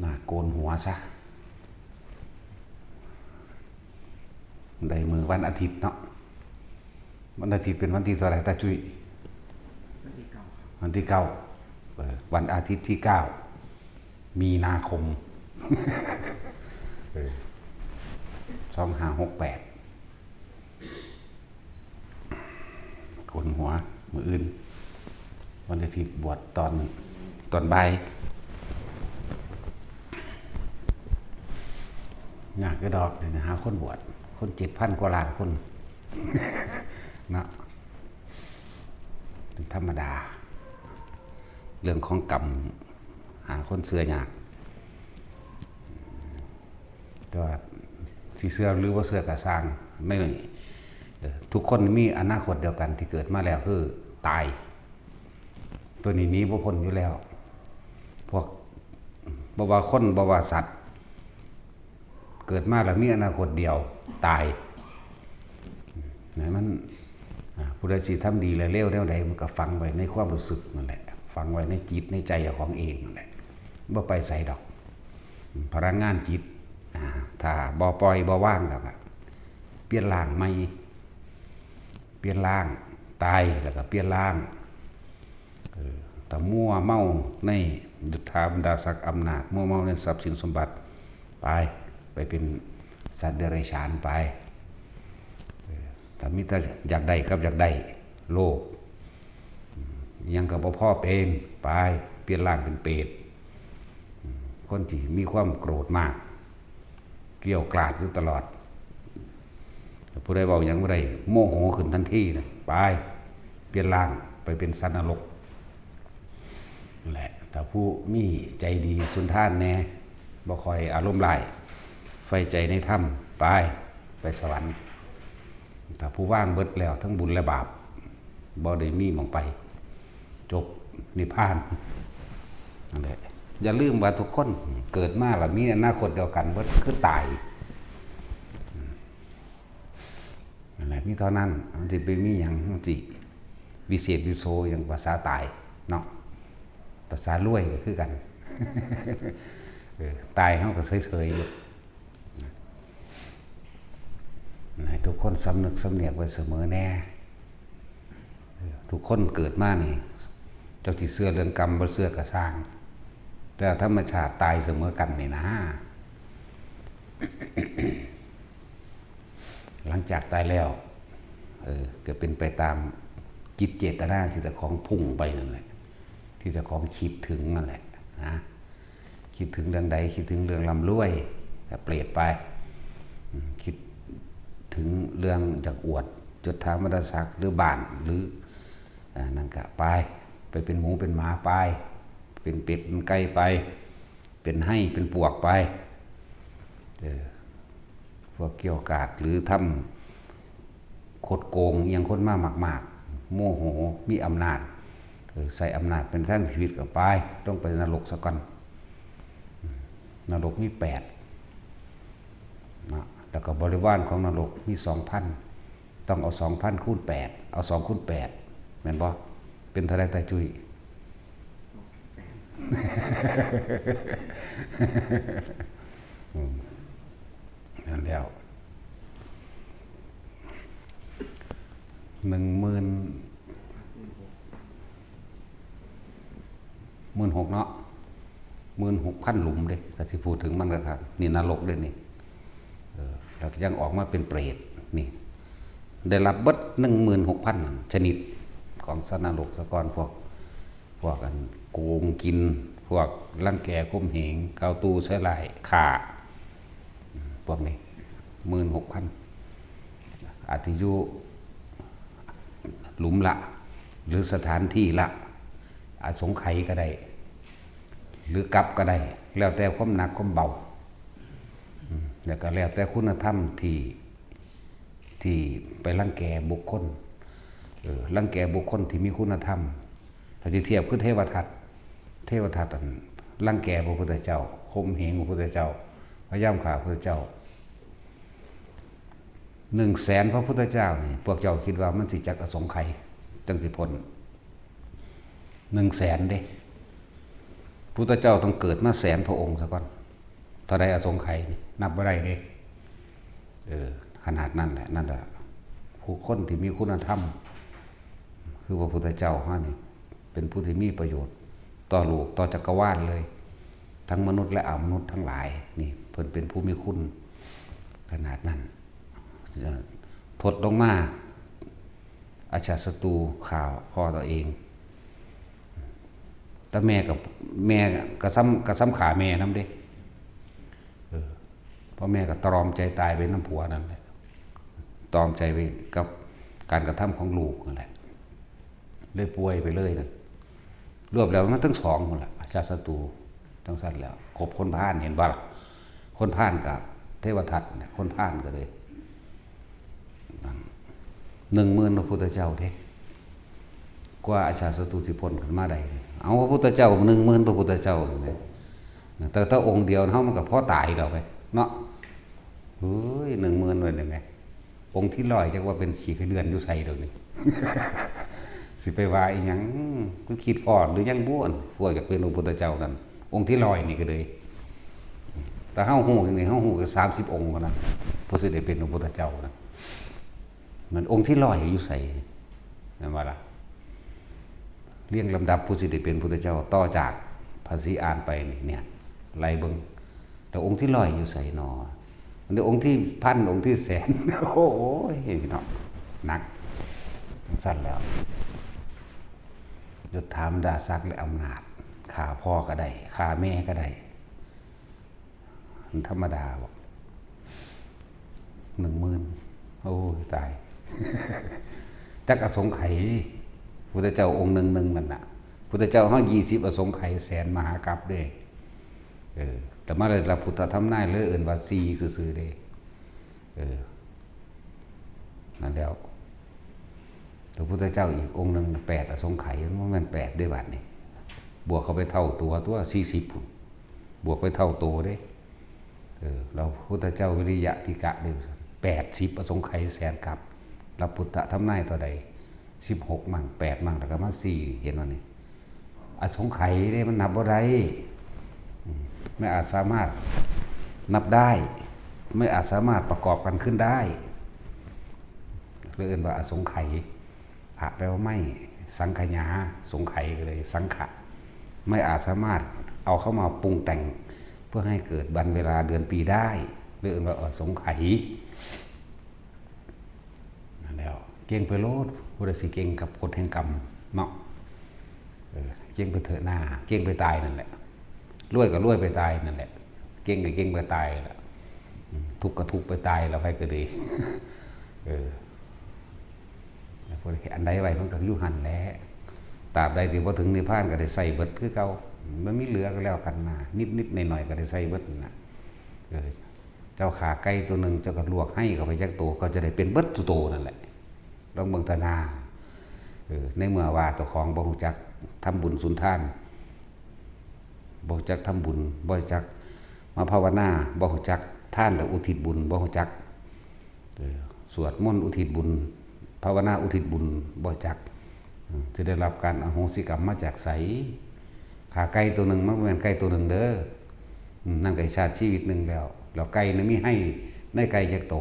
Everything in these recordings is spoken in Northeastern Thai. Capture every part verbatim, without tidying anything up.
นะ โกนหัวซะ ได้มื้อวันอาทิตย์เนาะ วันอาทิตย์เป็นวันที่เท่าไหร่ ตาจุ้ย วันที่เก้าครับ วันที่เก้า เออ วันอาทิตย์ที่เก้า มีนาคม เออ สองห้าหกแปด โกนหัว มื้ออื่น วันอาทิตย์บวชตอน ตอนบ่าย ยากอยู่ดอก สิหาคนบวช คนเจ็ดพันกว่าล้านคน เนาะ เป็นธรรมดา เรื่องของกรรม หาคนเชื่อยาก แต่ว่าสิเชื่อหรือบ่เชื่อก็ซ่าง ในนี้ เอ่อ ทุกคนมีอนาคตเดียวกันที่เกิดมาแล้วคือตาย ตัวนี้หนีบ่พ้นอยู่แล้ว พวก บ่ว่าคน บ่ว่าสัตว์ เกิดมาแล้วมีอนาคตเดียว ตาย นะ มัน อ่า ผู้ใดสิทำดีและเลวแนวใด มันก็ฝังไว้ในความรู้สึกนั่นแหละ ฝังไว้ในจิตในใจของเองนั่นแหละ บ่ไปไสดอก พลังงานจิต อ่า ถ้าบ่ปล่อยบ่วางแล้วก็เปลี่ยนร่างใหม่ เปลี่ยนร่าง ตายแล้วก็เปลี่ยนร่าง เออ ถ้ามัวเมาในยศถาบรรดาศักดิ์อำนาจ มัวเมาในทรัพย์สินสมบัติ ไป ไปเป็นสัตว์เดรัจฉานไป เออ ถ้ามีแต่อยากได้กับอยากได้ โลภ อืม หยังก็บ่พอเป็น ไป เปลี่ยนร่างเป็นเปรต อืม คนที่มีความโกรธมาก เกรี้ยวกราดอยู่ตลอด ผู้ใดเว้าหยังบ่ได้ โมโหขึ้นทันทีนะ ไป เปลี่ยนร่าง ไปเป็นสัตว์นรก นั่นแหละ ถ้าผู้มีใจดีสุนทานแน่ บ่ค่อยอารมณ์ร้าย ใฝ่ใจในธรรม ไป ไปสวรรค์ ถ้าผู้วางเบิดแล้วทั้งบุญและบาป บ่ได้มีหม่องไป จบนิพพาน นั่นแหละ อย่าลืมว่าทุกคนเกิดมาแล้วมีอนาคตเดียวกันเบิด คือตาย นั่นแหละ มีเท่านั้น มันสิไปมีหยัง มันสิวิเศษวิโสหยัง ภาษาตายเนาะ ภาษารวยก็คือกัน เออ ตายเฮาก็เฉยๆอยู่ ให้ทุกคนสำนึกสำเนียกไว้เสมอแน่ เออ ทุกคนเกิดมานี่ เจ้าสิเชื่อเรื่องกรรมบ่เชื่อก็ซ่าง แต่ธรรมชาติตายเสมอกันนี่นะ หลังจากตายแล้ว เออ ก็เป็นไปตามจิตเจตนาที่เจ้าของพุ่งไปนั่นแหละ ที่เจ้าของคิดถึงนั่นแหละนะ คิดถึงเรื่องใด คิดถึงเรื่องร่ำรวย ก็เปรตไป อืม คิดถึงเรื่องอยากอวดยศถาบรรดาศักดิ์หรือบ้านหรือ อ่า นั่นก็ไป ไปเป็นหมูเป็นหมาไป เป็นเป็ดเป็นไก่ไป เป็นไฮ่เป็นปวกไป เออ พวกเกรี้ยวกราดหรือทำคดโกงอิหยังคนมามากๆ โมโห มีอำนาจ เออ ใช้อำนาจเป็นทางชีวิตก็ไป ต้องไปนรกซะก่อน นรกมีแปด นะ แล้วก็บริวารของนรกมีสองพัน ต้องเอาสองพันคูณแปด เอาสองคูณแปด แม่นบ่ เป็นเท่าใด ตาจุ้ย อืม นั่นแล้ว หนึ่งหมื่น หมื่นหกเนาะ หมื่นหกพันหลุมเด้ ถ้าสิพูดถึงมันก็คัก นี่นรกเด้นี่ เออ แล้วก็ยังออกมาเป็นเปรต นี่ ได้รับเบิด หนึ่งหมื่นหกพันชนิด ของสัตว์นรกซะก่อน พวก พวกอันโกงกิน พวกรังแกข่มเหง กล่าวตู่ใส่ร้าย ฆ่า พวกนี้ หมื่นหกพัน อาจจะอยู่หลุมละ หรือสถานที่ละ อสงไขยก็ได้ หรือกัปก็ได้ แล้วแต่ความหนักความเบา อืม แล้วก็แล้วแต่คุณธรรมที่ ที่ไปรังแกบุคคล เออ รังแกบุคคลที่มีคุณธรรม ถ้าสิเทียบคือเทวทัต เทวทัตอันรังแกพระพุทธเจ้า ข่มเหงพระพุทธเจ้า พยายามฆ่าพระพุทธเจ้า หนึ่งแสนพระพุทธเจ้านี่ พวกเจ้าคิดว่ามันสิจักอสงไขย จั่งสิพ้น หนึ่งแสนเด้ พุทธเจ้าต้องเกิดมาแสนพระองค์ซะก่อน เท่าใดอสงไขยนี่ นับบ่ได้เด้ เออ ขนาดนั้นแหละ นั่นแหละ ผู้คนที่มีคุณธรรม คือพระพุทธเจ้าเฮานี่ เป็นผู้ที่มีประโยชน์ ต่อโลก ต่อจักรวาลเลย ทั้งมนุษย์และอมนุษย์ทั้งหลาย นี่ เพิ่นเป็นผู้มีคุณ ขนาดนั้น ทดลงมา อาชาติศัตรูฆ่าพ่อตัวเอง แต่แม่กับแม่ก็ซ้ำก็ซ้ำฆ่าแม่นำเด้ เออ เพราะแม่ก็ตรอมใจตายไปนำผัวนั่นแหละ ตรอมใจไปกับการกระทำของลูกนั่นแหละ เลยป่วยไปเลยนั่น รวบแล้วมันทั้งสองหมดละ อาชาติศัตรู จั่งซั่นแล้ว ครบคนพาล เห็นบ่ล่ะ คนพาลกับเทวทัตเนี่ย คนพาลก็เลย หนึ่งหมื่นพระพุทธเจ้าเด้ กว่าอาชาติศัตรูสิพ้นขึ้นมาได้ เอาพระพุทธเจ้าหนึ่งหมื่นพระพุทธเจ้าเลย แต่ถ้าองค์เดียวเฮามันก็พอตายแล้วไปเนาะ เฮ้ย หนึ่งหมื่นไว้ได้ไหม องค์ที่ร้อยจักว่าเป็นขี้ไก่เดือนอยู่ไสเดี๋ยวนี้ สิไปว่าอีหยัง คือคิดพอหรือยังบ่ พวกอยากเป็นองค์พุทธเจ้านั่น องค์ที่ร้อยนี่ก็เลย แต่เฮาฮู้นี่ เฮาฮู้ก็สามสิบองค์เท่านั้น ผู้สิได้เป็นองค์พุทธเจ้านะ มันองค์ที่ร้อยอยู่ไส แม่นบ่ล่ะ เรียงลำดับผู้สิได้เป็นพุทธเจ้า ต่อจากพระศรีอานไปนี่ เนี่ย ไล่เบิ่ง แต่องค์ที่ร้อยอยู่ไสหนอ อันนี้องค์ที่พัน องค์ที่แสน โอ้ย พี่น้อง หนัก จั่งซั่นแล้ว ยศถาบรรดาศักดิ์และอำนาจ ฆ่าพ่อก็ได้ ฆ่าแม่ก็ได้ มันธรรมดาบ่ หนึ่งหมื่น โอ้ย ตาย จักอสงไขย พุทธเจ้าองค์หนึ่งหนึ่งนั่นน่ะ พุทธเจ้าเฮายี่สิบอสงไขยแสนมหากัปเด้ เออ แต่มาได้รับพุทธธรรมนายเลยเอิ้นว่าสี่ซื่อๆเด้ เออ นั่นแล้ว พระพุทธเจ้าอีกองค์หนึ่งแปดอสงไขย มันบ่แม่นแปดเด้บัดนี้ บวกเข้าไปเท่าตัว ตัว สี่สิบพุ้น บวกไปเท่าตัวเด้ เออ แล้วพุทธเจ้าวิริยะทิกะเด้ แปดสิบอสงไขยแสนกัป รับพุทธธรรมนายเท่าใด สิบหก มั่ง แปด มั่ง แล้วก็มาสี่ เห็นบ่นี่ อสงไขยเด้ มันนับบ่ได้ อืม ไม่อาจสามารถนับได้ ไม่อาจสามารถประกอบกันขึ้นได้ เลยเอิ้นว่าอสงไขย อะ แปลว่าไม่ สังขยา สงไขยก็เลย สังขะ ไม่อาจสามารถเอาเข้ามาปรุงแต่ง เพื่อให้เกิดวันเวลาเดือนปีได้ เลยเอิ้นว่าอสงไขย นั่นแล้ว เก่งไปโลด ผู้ใดสิเก่งกับกฎแห่งกรรมเนาะ เออ เก่งไปเถอะหน้า เก่งไปตายนั่นแหละ รวยก็รวยไปตายนั่นแหละ เก่งก็เก่งไปตายล่ะ อืม ทุกข์ก็ทุกข์ไปตายล่ะ ไผก็ดี เออ อันใดไว้มันก็อยู่หั่นแหละ ตราบใดที่บ่ถึงนิพพานก็ได้ใช้เบิดคือเก่า มันมีเหลือก็แล้วกันนะ นิดๆหน่อยๆก็ได้ใช้เบิดนั่นน่ะ เออ เจ้าฆ่าไก่ตัวหนึ่ง เจ้าก็ลวกไฮ่เข้าไปจักโต ก็จะได้เป็นเบิดซุโตนั่นแหละ ลองเบิ่งเถาะนา เออ ในเมื่อว่าเจ้าของบ่ฮู้จักทำบุญสุนทาน บ่ฮู้จักทำบุญ บ่ฮู้จักมาภาวนา บ่ฮู้จักทานและอุทิศบุญ บ่ฮู้จัก เออ สวดมนต์อุทิศบุญ ภาวนาอุทิศบุญ บ่ฮู้จัก อืม จะได้รับการอโหสิกรรมมาจากไส ฆ่าไก่ตัวหนึ่ง มันบ่แม่นไก่ตัวหนึ่งเด้อ อืม นั่นก็ชาติชีวิตหนึ่งแล้ว แล้วไก่นี่มีไฮ่ในไก่จักโต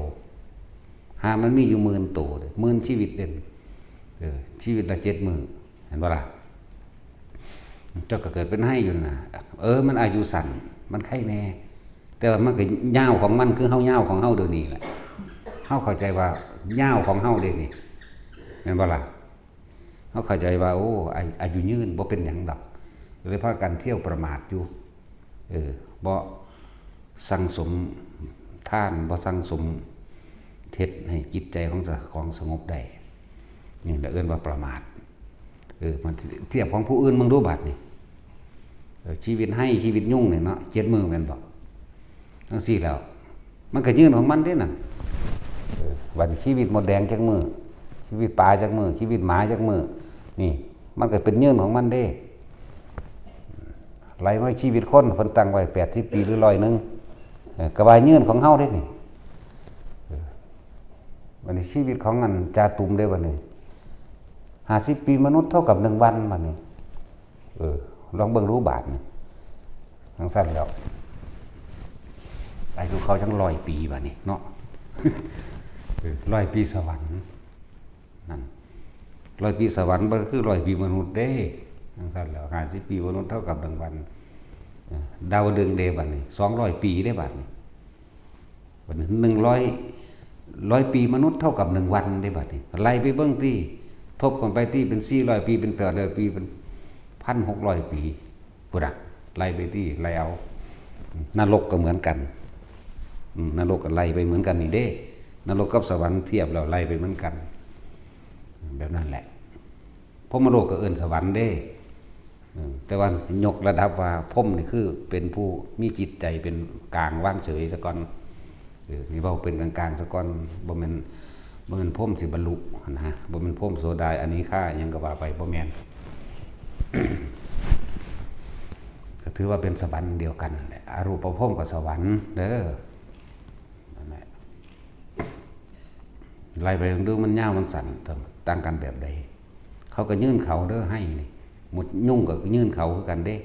หามันมีอยู่หมื่นโตเด้ หมื่นชีวิตเด้ เออ ชีวิตละเจ็ดมื้อ เห็นบ่ล่ะ เจ้าก็เกิดเป็นไฮ่อยู่น่ะ เออ มันอายุสั้น มันไข้แน่ แต่ว่ามันก็ยาวของมัน คือเฮายาวของเฮาเดี๋ยวนี้แหละ เฮาเข้าใจว่ายาวของเฮาเด้นี่ แม่นบ่ล่ะ เฮาเข้าใจว่า โอ้ อา- อายุยืนบ่เป็นหยังดอก เลยพากันเที่ยวประมาทอยู่ เออ บ่สั่งสมทาน บ่สั่งสมเฮ็ดให้จิตใจของเจ้าของสงบได้ นี่แหละเอิ้นว่าประมาท เออ มันเทียบของผู้อื่นมึงดูบัดนี่ เออ ชีวิตไฮ่ ชีวิตยุงนี่เนาะ เจ็ดมื้อแม่นบ่ จั่งซี้แล้ว มันก็ยืนของมันเด้นั่น เออ บัดนี้ชีวิตมดแดงจักมื้อ ชีวิตปลาจักมื้อ ชีวิตหมาจักมื้อ นี่ มันก็เป็นยืนของมันเด้ ไล่มาชีวิตคน เพิ่นตั้งไว้แปดสิบปีหรือร้อยหนึ่ง เออ ก็ว่ายืนของเฮาเด้นี่ เออ บัดนี้ชีวิตของอันจ่าตุ่มเด้บัดนี้ ห้าสิบปีมนุษย์เท่ากับหนึ่งวันบัดนี้ เออ ลองเบิ่งดูบาดนี่ ซั่นแล้ว อายุเขาจั่งร้อยปีบัดนี้เนาะ เออ ร้อยปีสวรรค์ นั่น ร้อยปีสวรรค์บ่คือร้อยปีมนุษย์เด้ จั่งซั่นแล้ว ห้าสิบปีมนุษย์เท่ากับหนึ่งวัน เออ ดาวดึงส์เด้บัดนี้ สองร้อยปีเด้บัดนี้ บัดนี้ หนึ่งร้อย ร้อยปีมนุษย์เท่ากับหนึ่งวันเด้บัดนี้ ไล่ไปเบิ่งติ ทบกันไปติ เป็นสี่ร้อยปี เป็นแปดร้อยปี เป็นพันหกร้อยปี พุ้นน่ะ ไล่ไปติ ไล่เอา นรกก็เหมือนกัน อืม นรกก็ไล่ไปเหมือนกันนี่เด้ นรกกับสวรรค์เทียบแล้วไล่ไปเหมือนกัน แบบนั้นแหละ พรหมโลกก็เอิ้นสวรรค์เด้ เออ แต่ว่ายกระดับว่าพรหมนี่คือเป็นผู้มีจิตใจเป็นกลางวางเฉยซะก่อน เออ นี่เว้าเป็นกลางๆซะก่อน บ่แม่น บ่แม่นพรหมสิบรรลุหั้นนะ บ่แม่นพรหมโสดา อนาคา อิหยังก็ว่าไป บ่แม่น ก็ถือว่าเป็นสวรรค์เดียวกันนั่นแหละ อรูปพรหมกับสวรรค์เด้อ นั่นแหละ ไล่ไปดูมันยาวมันสั้น ต่างกันแบบใด เขาก็ยื่นเขาเด้อ ไฮ่นี่ มดยุงก็ยื่นเขาคือกันเด้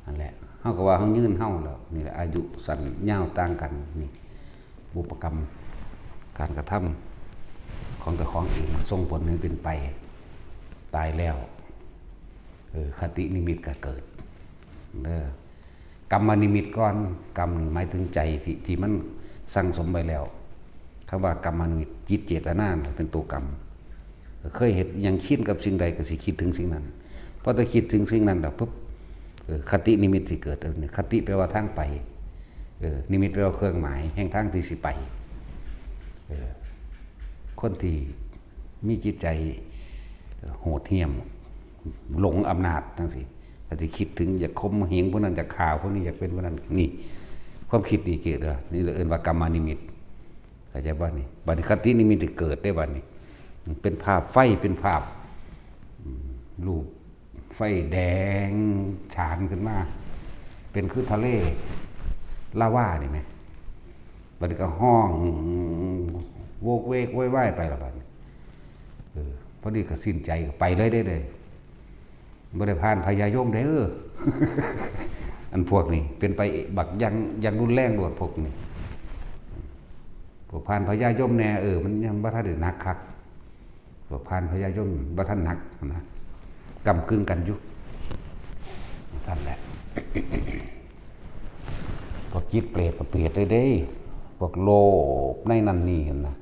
นั่นแหละ เฮาก็ว่าเฮายื่นเฮาแล้ว นี่แหละ อายุสั้นยาวต่างกัน นี่ บุพกรรม การกระทำของเจ้าของเอง ส่งผลให้เป็นไป ตายแล้ว เออ คตินิมิตก็เกิด เด้อ กรรมนิมิตก่อน กรรมนี่หมายถึงใจที่ ที่มันสั่งสมไว้แล้ว คำว่ากรรมนิมิต จิตเจตนาเป็นตัวกรรม เคยเฮ็ดหยัง ชินกับสิ่งใดก็สิคิดถึงสิ่งนั้น พอแต่คิดถึงสิ่งนั้นแล้วปุ๊บ เออ คตินิมิตสิเกิด เออ คติแปลว่าทางไป เออ นิมิตแปลว่าเครื่องหมายแห่งทางที่สิไป เออ คนที่มีจิตใจ เอ่อ โหดเหี้ยม หลงอำนาจจั่งซี้ ก็สิคิดถึงอยากข่มเหงผู้นั้น อยากฆ่าผู้นี้ อยากเป็นผู้นั้น นี่ ความคิดนี่เกิดแล้ว นี่เอิ้นว่ากรรมนิมิต เข้าใจบ่นี่ บัดนี้คตินิมิตที่เกิดได้บัดนี้ เป็นภาพไฟ เป็นภาพ อืม รูปไฟแดงฉานขึ้นมา เป็นคือทะเลลาวานี่แหม บัดนี้ก็ฮ้องโวกเวกโวยวายไปละบัดนี้ เออ พอดีก็สิ้นใจก็ไปเลยเด้ เด้ บ่ได้ผ่านพญายมเด้อ อันพวกนี้เป็นไปบักอย่าง อย่างรุนแรงโลดพวกนี้ พวกผ่านพญายมแน่ เออ มันยังบ่ทันได้หนักคัก พวกผ่านพญายมบ่ทันหนักนะ ก้ำกึ่งกันอยู่ ซั่นแหละ พวกจิตเปรตก็เปรตเด้ พวกโลภในนั่นนี่หั่นนะ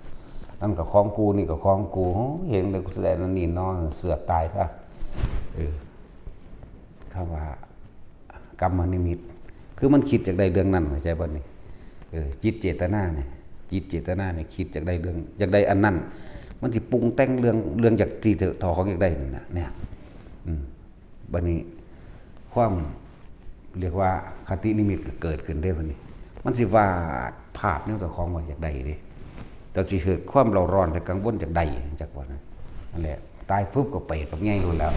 นั่นก็ของกู นี่ก็ของกู โอ้ย เห็นเลยกูสิได้นั่นนี่เนาะ เสือกตายซะ เออ คำว่ากรรมนิมิต คือมันคิดอยากได้เรื่องนั้น เข้าใจบ่นี่ เออ จิตเจตนาเนี่ย จิตเจตนาเนี่ย คิดอยากได้เรื่อง อยากได้อันนั้น มันสิปรุงแต่งเรื่อง เรื่องอยากที่เจ้าของอยากได้นั่นน่ะ เนี่ย อืม บัดนี้ความ เรียกว่าคตินิมิตก็เกิดขึ้นเด้บัดนี้ มันสิวาดภาพแนวเจ้าของว่าอยากได้เด้ แต่สิเกิดความเร่าร้อนและกังวลอยากได้ จักว่านะ นั่นแหละ ตายปุ๊บก็เปรตบักใหญ่โลดแล้ว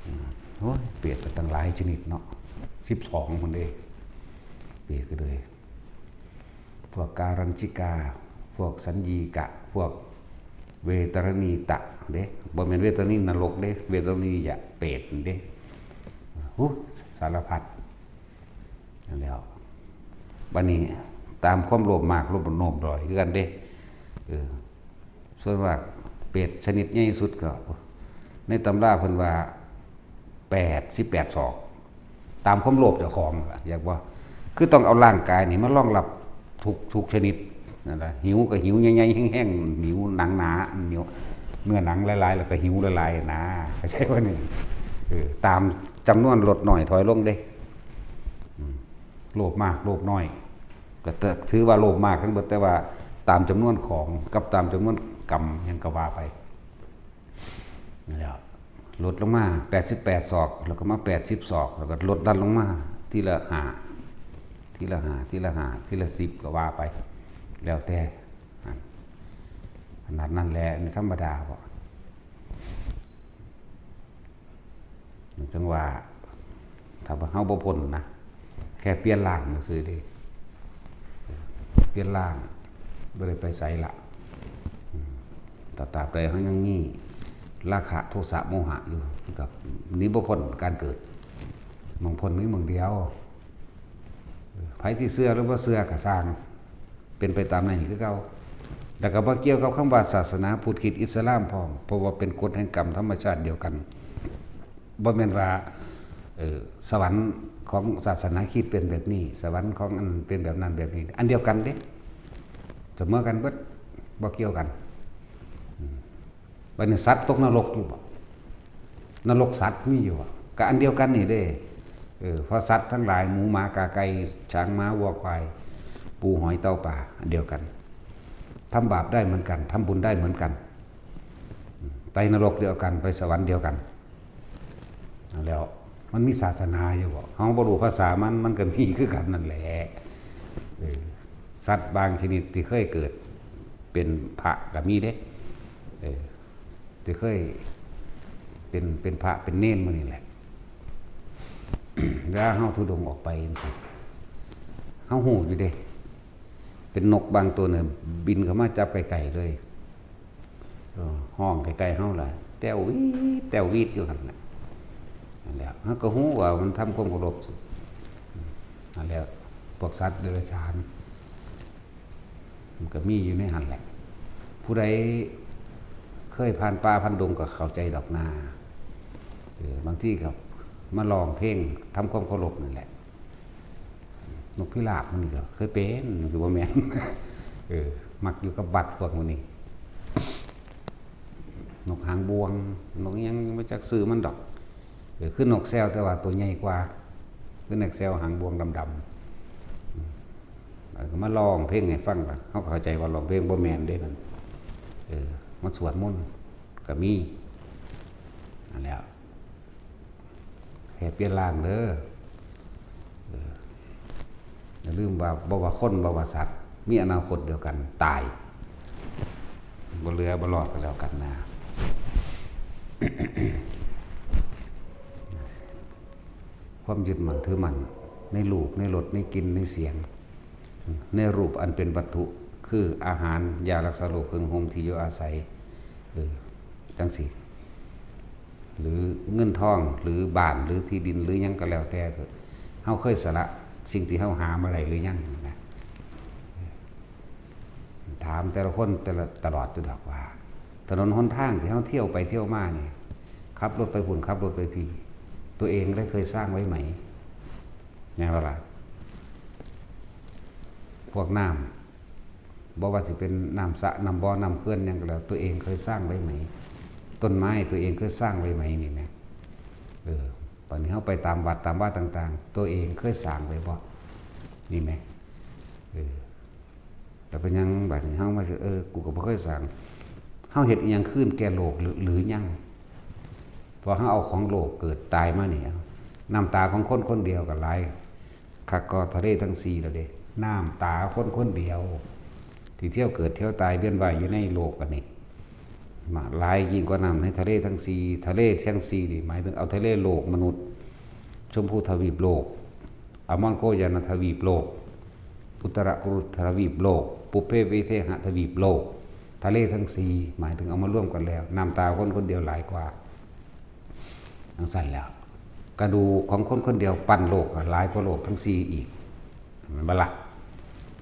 อืม โอ้ย เปรตก็ตั้งหลายชนิดเนาะ สิบสองพุ้นเด้ เปรตก็เลย พวกการัญญิกา พวกสัญญิกะ พวกเวตรณีตะเด้ บ่แม่นเวตรณีนรกเด้ เวตรณียะเปรตเด้ หู สารพัด นั่นแหล้ว บัดนี้ตามความโลภมาก โลภโน้มลอยคือกันเด้ เออ ส่วนมากเปรตชนิดใหญ่สุดก็ ในตำราเพิ่นว่า แปดสิบแปดศอก ตามความโลภเจ้าของล่ะ อยากว่า คือต้องเอาร่างกายนี่มารองรับทุก ทุกชนิด นั่นล่ะ หิวก็หิวใหญ่ๆ แห้งๆ หิวหนังหนา หิวเนื้อหนังหลายๆ แล้วก็หิวหลายๆ นะ เข้าใจบ่นี่ เออ ตามจำนวนลดน้อยถอยลงเด้ อืม โลภมาก โลภน้อย ก็ถือว่าโลภมากทั้งเบิด แต่ว่าตามจำนวนของกับตามจำนวนกรรมหยังก็ว่าไป นั่นแหละ ลดลงมาแปดสิบแปดศอก แล้วก็มาแปดสิบศอก แล้วก็ลดหลั่นลงมาทีละห้า ทีละห้า ทีละห้า ทีละสิบ ก็ว่าไป แล้วแต่ ขนาดนั้นแหละ นี่ธรรมดาบ่ จั่งว่า ถ้าเฮาบ่พ้นนะ แค่เปลี่ยนร่างซื่อๆเด้ เปลี่ยนร่าง บ่ได้ไปไสละ อืม แต่ตราบใดเฮายังมีราคะ โทสะ โมหะอยู่ มันก็หนีบ่พ้นการเกิด หม่องพ้นมีหม่องเดียว ไผสิเชื่อหรือบ่เชื่อก็ซ่าง เป็นไปตามนั้นคือเก่า แล้วก็บ่เกี่ยวกับคำว่าศาสนาพุทธคริสต์อิสลามพร้อม เพราะว่าเป็นกฎแห่งกรรมธรรมชาติเดียวกัน บ่แม่นว่า เอ่อ สวรรค์ของศาสนาคริสต์เป็นแบบนี้ สวรรค์ของอันเป็นแบบนั้นแบบนี้ อันเดียวกันเด้ เสมอกันเบิด บ่เกี่ยวกัน อืม บัดนี้สัตว์ตกนรกอยู่บ่ นรกสัตว์มีอยู่บ่ ก็อันเดียวกันนี่เด้ เออ เพราะสัตว์ทั้งหลาย หมูหมากาไก่ ช้างม้าวัวควาย ปูหอยเต่าปลา อันเดียวกัน ทำบาปได้เหมือนกัน ทำบุญได้เหมือนกัน ไปนรกเดียวกัน ไปสวรรค์เดียวกัน แล้วมันมีศาสนาอยู่บ่ เฮาบ่รู้ภาษามัน มันก็มีคือกันนั่นแหละ เออ สัตว์บางชนิดที่เคยเกิดเป็นพระก็มีเด้ เออ ที่เคยเป็น เป็นพระเป็นเณรหมู่นี่แหละ เวลาเฮาธุดงค์ออกไปจั่งซี้ เฮาฮู้อยู่เด้ เป็นนกบางตัวเนี่ย บินเข้ามาจับไกลๆเลย เออ ฮ้องไกลๆเฮาล่ะ แต้ววีด แต้ววีดอยู่หั่นน่ะ นั่นแหละ เฮาก็ฮู้ว่ามันทำความเคารพ นั่นแหละ พวกสัตว์เดรัจฉาน มันก็มีอยู่ในหั่นแหละ ผู้ใดเคยผ่านป่าผ่านดงก็เข้าใจดอกนา เออ บางทีก็มาร้องเพลงทำความเคารพนั่นแหละ นกพิราบมันนี่ก็เคยเป็น คือบ่แม่น เออ มักอยู่กับวัดพวกหมู่นี้ นกหางบ่วง นกอิหยังบ่จักชื่อมันดอก เออ คือนกแซวแต่ว่าตัวใหญ่กว่า คือนกแซวหางบ่วงดำๆ อืม แล้วก็มาร้องเพลงให้ฟังล่ะ เฮาก็เข้าใจว่าร้องเพลงบ่แม่นเด้นั่น เออ มาสวดมนต์ก็มี นั่นแหละ แห่เปลี่ยนร่างเด้อ เออ อย่าลืมว่า บ่ว่าคน บ่ว่าสัตว์ มีอนาคตเดียวกัน ตาย บ่เหลือบ่รอดก็แล้วกันนะ ความยึดมั่นถือมั่น ในรูป ในรส ในกลิ่น ในเสียง ในรูปอันเป็นวัตถุ คืออาหาร ยารักษาโรค เครื่องห่ม ที่อยู่อาศัย เออ จั่งซี้ หรือเงินทอง หรือบ้าน หรือที่ดิน หรือหยังก็แล้วแต่เถอะ เฮาเคยสละสิ่งที่เฮาหามาได้หรือยังนะ ถามแต่ละคนแต่ละ ตลอดอยู่ดอกว่า ถนนหนทางที่เฮาเที่ยวไปเที่ยวมานี่ ขับรถไปพุ้น ขับรถไปพี้ ตัวเองได้เคยสร้างไว้ไหม แม่นบ่ล่ะ พวกน้ำ บ่ว่าสิเป็นน้ำสระ น้ำบ่อ น้ำเขื่อนหยังก็แล้ว ตัวเองเคยสร้างไว้ไหม ต้นไม้ตัวเองเคยสร้างไว้ไหมนี่แหม เออ บัดนี้เฮาไปตามวัดตามวาต่างๆ ตัวเองเคยสร้างไว้บ่ นี่แหม เออ แล้วเป็นหยังบัดนี้เฮามาสิ เออ กูก็บ่เคยสร้าง เฮาเฮ็ดอิหยังคืนแก่โลกหรือ หรือยัง พอเฮาเอาของโลกเกิดตายมานี่ น้ำตาของคนคนเดียวก็หลาย คักก็ทะเลทั้งสี่แล้วเด้ น้ำตาคนคนเดียว ที่เที่ยวเกิดเที่ยวตายเวียนว่ายอยู่ในโลกอันนี้ มาหลายยิ่งกว่าน้ำในทะเลทั้งสี่ ทะเลทั้งสี่นี่หมายถึงเอาทะเลโลกมนุษย์ ชมพูทวีปโลก อมรโคยานทวีปโลก อุตรกุรุทวีปโลก ปุพเพวิเทหทวีปโลก ทะเลทั้งสี่หมายถึงเอามารวมกันแล้ว น้ำตาคนคนเดียวหลายกว่า จั่งซั้นแล้ว กระดูกของคนคนเดียวปั้นโลกหลายกว่าโลกทั้งสี่อีก แม่นบ่ล่ะ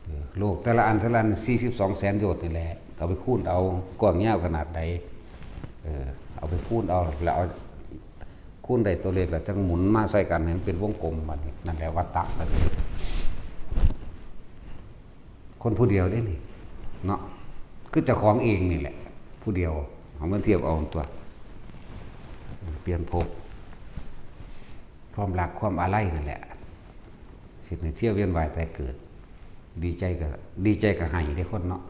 เออ โลกแต่ละอัน แต่ละอัน สี่สิบสองแสนโยชน์นี่แหละ เอาไปคูณเอา กว้างยาวขนาดใด เออ เอาไปคูณเอา แล้วเอา คูณได้ตัวเลขแล้วจั่งหมุนมาใส่กันให้มันเป็นวงกลมบัดนี้ นั่นแหละวัฏฏะบัดนี้ คนผู้เดียวเด้นี่ เนาะ คือเจ้าของเองนี่แหละ ผู้เดียว เอามาเทียบเอาตัว เปลี่ยนภพ ความรักความอาลัยนั่นแหละ เฮ็ดให้เที่ยวเวียนว่ายตายเกิด ดีใจก็ ดีใจก็ไห้เด้คนเนาะ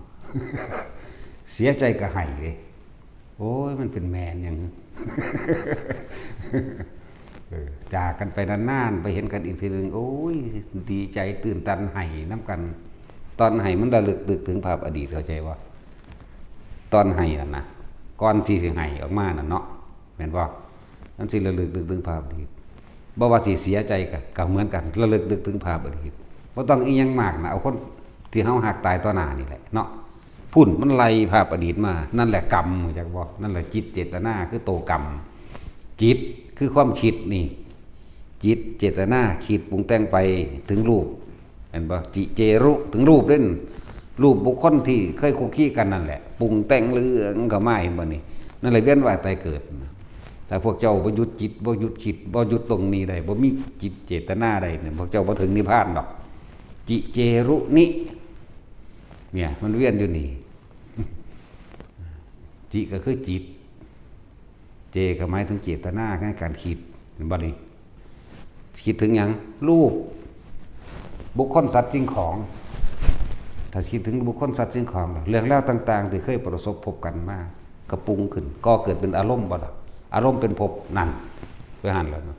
เสียใจก็ไห้เด้ โอ้ย มันเป็นแม่นหยัง เออ จากกันไปนานๆ ไปเห็นกันอีกทีหนึ่ง โอ้ย ดีใจตื่นตันไห้นำกัน ตอนไห้มันระลึกนึกถึงภาพอดีต เข้าใจบ่ ตอนไห้นั่นนะ ก่อนที่สิไห้ออกมานั่นเนาะ แม่นบ่ มันสิระลึกนึกถึงภาพอดีต บ่ว่าสิเสียใจก็ ก็เหมือนกัน ระลึกนึกถึงภาพอดีต บ่ต้องอิหยังมากนะ เอาคนที่เฮาฮักตายต่อหน้านี่แหละเนาะ พุ้นมันไล่ภาพอดีตมา นั่นแหละกรรม รู้จักบ่ นั่นแหละจิตเจตนา คือโตกรรม จิตคือความคิดนี่ จิตเจตนาคิดปรุงแต่งไปถึงรูป เห็นบ่ จิเจรุ ถึงรูปเด้น รูปบุคคลที่เคยคุกคีกันนั่นแหละ ปรุงแต่งเรื่องเข้ามา เห็นบ่นี่ นั่นแหละเวียนว่ายตายเกิดนะ ถ้าพวกเจ้าบ่หยุดจิต บ่หยุดคิด บ่หยุดตรงนี้ได้ บ่มีจิตเจตนาได้เนี่ย พวกเจ้าบ่ถึงนิพพานดอก จิเจรุนิ เนี่ย มันเวียนอยู่นี่ จิก็คือจิต เจก็หมายถึงเจตนาในการคิด เห็นบ่นี่ คิดถึงหยัง รูป บุคคลสัตว์สิ่งของ ถ้าคิดถึงบุคคลสัตว์สิ่งของ เรื่องราวต่างๆ ที่เคยประสบพบกันมา ก็ปรุงขึ้น ก่อเกิดเป็นอารมณ์บ่ล่ะ อารมณ์เป็นภพ นั่น ไปหั่นแล้วเนาะ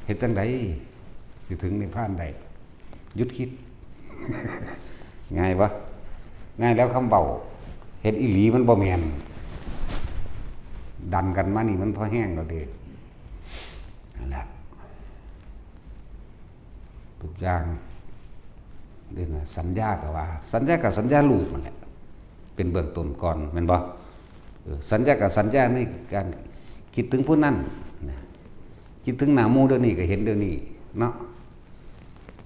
เฮ็ดจั่งใดสิถึงนิพพานได้ หยุดคิด ง่ายปะ ง่ายแล้วคำเบา เฮ็ดอีหลีมันบ่แม่น ดันกันมานี่มันพอแฮงแล้วเด้ นั่นแหละ ทุกอย่าง เด้นะ สัญญาก็ว่า สัญญากับสัญญารูปนั่นแหละ เป็นเบื้องต้นก่อน แม่นบ่ เออ สัญญากับสัญญาในการคิดถึงผู้นั้นนะ คิดถึงหน้าหมู่เดี๋ยวนี้ก็เห็นเดี๋ยวนี้เนาะ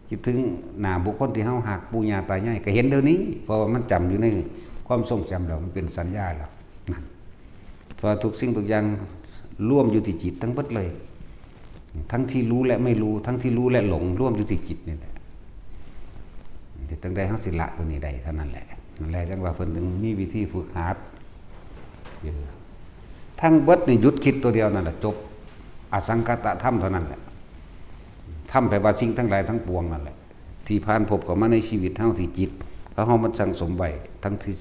คิดถึงหน้าบุคคลที่เฮาฮัก ปู่ย่าตายาย ก็เห็นเดี๋ยวนี้ เพราะว่ามันจำอยู่ในความทรงจำแล้ว มันเป็นสัญญาแล้ว นั่น เพราะทุกสิ่งทุกอย่างรวมอยู่ที่จิตทั้งหมดเลย ทั้งที่รู้และไม่รู้ ทั้งที่รู้และหลง รวมอยู่ที่จิตนี่แหละ เฮ็ดจั่งใดเฮาสิละตัวนี้ได้เท่านั้นแหละ นั่นแหละจั่งว่าเพิ่นถึงมีวิธีฝึกหัด เออ ทั้งเบิดนี่หยุดคิดตัวเดียวนั่นแหละ จบ อสังขตธรรมเท่านั้นแหละ ธรรมแปลว่าสิ่งทั้งหลายทั้งปวงนั่นแหละ ที่ผ่านพบเข้ามาในชีวิตเฮาที่จิต เพราะเฮามันสั่งสมไว้ ทั้งที่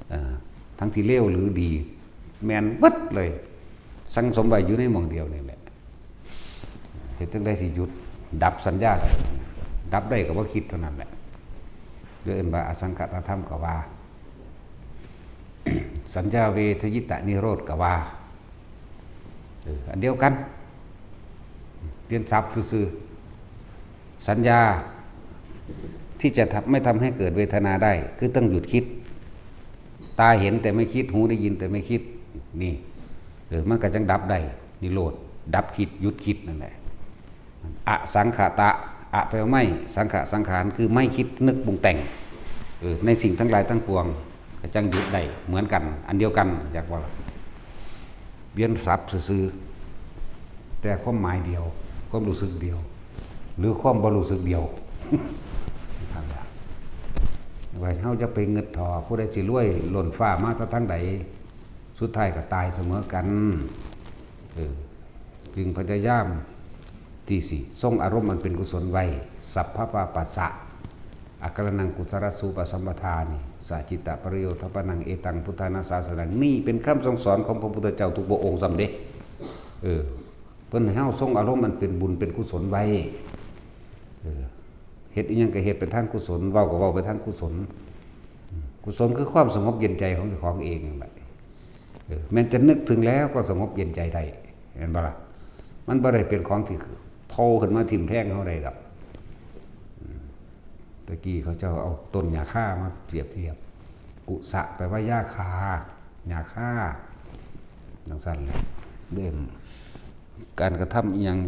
เอ่อ ทั้งที่เลวหรือดี แม่นเบิดเลย สั่งสมไว้อยู่ในหม่องเดียวนี่แหละ เฮ็ดจั่งใดสิหยุด ดับสัญญาได้ ดับได้ก็บ่คิดเท่านั้นแหละ เรียกว่าอสังขตธรรมก็ว่า สัญญาเวทยิตนิโรธก็ว่า เออ อันเดียวกัน เปลี่ยนศัพท์ซื่อๆ สัญญาที่จะทำ ไม่ทำให้เกิดเวทนาได้ คือต้องหยุดคิด ตาเห็นแต่ไม่คิด หูได้ยินแต่ไม่คิด นี่ เออ มันก็จั่งดับได้ นิโรธ ดับคิด หยุดคิดนั่นแหละ อสังขตะ อะแปลว่าไม่ สังขะ สังขาร คือไม่คิดนึกปรุงแต่ง เออ ในสิ่งทั้งหลายทั้งปวง ก็จั่งหยุดได้ เหมือนกัน อันเดียวกัน อยากว่า เปลี่ยนศัพท์ซื่อๆ แต่ความหมายเดียว ความรู้สึกเดียว หรือความบ่รู้สึกเดียว ว่าเฮาจะไปเงิดถอ ผู้ใดสิรวยล้นฟ้ามาแต่ทางใด สุดท้ายก็ตายเสมอกัน เออ จึงพยายามที่สิทรงอารมณ์อันเป็นกุศลไว้ สัพพะปะปัสสะ อาการนังกุศลสูปสัมปทานิ สะจิตตะปริโยธปนัง เอตังพุทธานาสาสนัง นี่เป็นคำสั่งสอนของพระพุทธเจ้าทุกพระองค์ซ้ำเด้ เออ เพิ่นให้เฮาทรงอารมณ์อันเป็นบุญเป็นกุศลไว้ เออ เฮ็ดอิหยังก็เฮ็ดไปทางกุศล เว้าก็เว้าไปทางกุศล กุศลคือความสงบเย็นใจของเจ้าของเองนั่นแหละ เออ แม้นจะนึกถึงแล้วก็สงบเย็นใจได้ เห็นบ่ล่ะ มันบ่ได้เป็นของที่โผล่ขึ้นมาทิ่มแทงเฮาได้ดอก อืม ตะกี้เขาเจ้าเอาต้นหญ้าคามาเปรียบเทียบ กุสะแปลว่าหญ้าคา หญ้าคา จั่งซั้นแหละ เรื่องการกระทำอิหยัง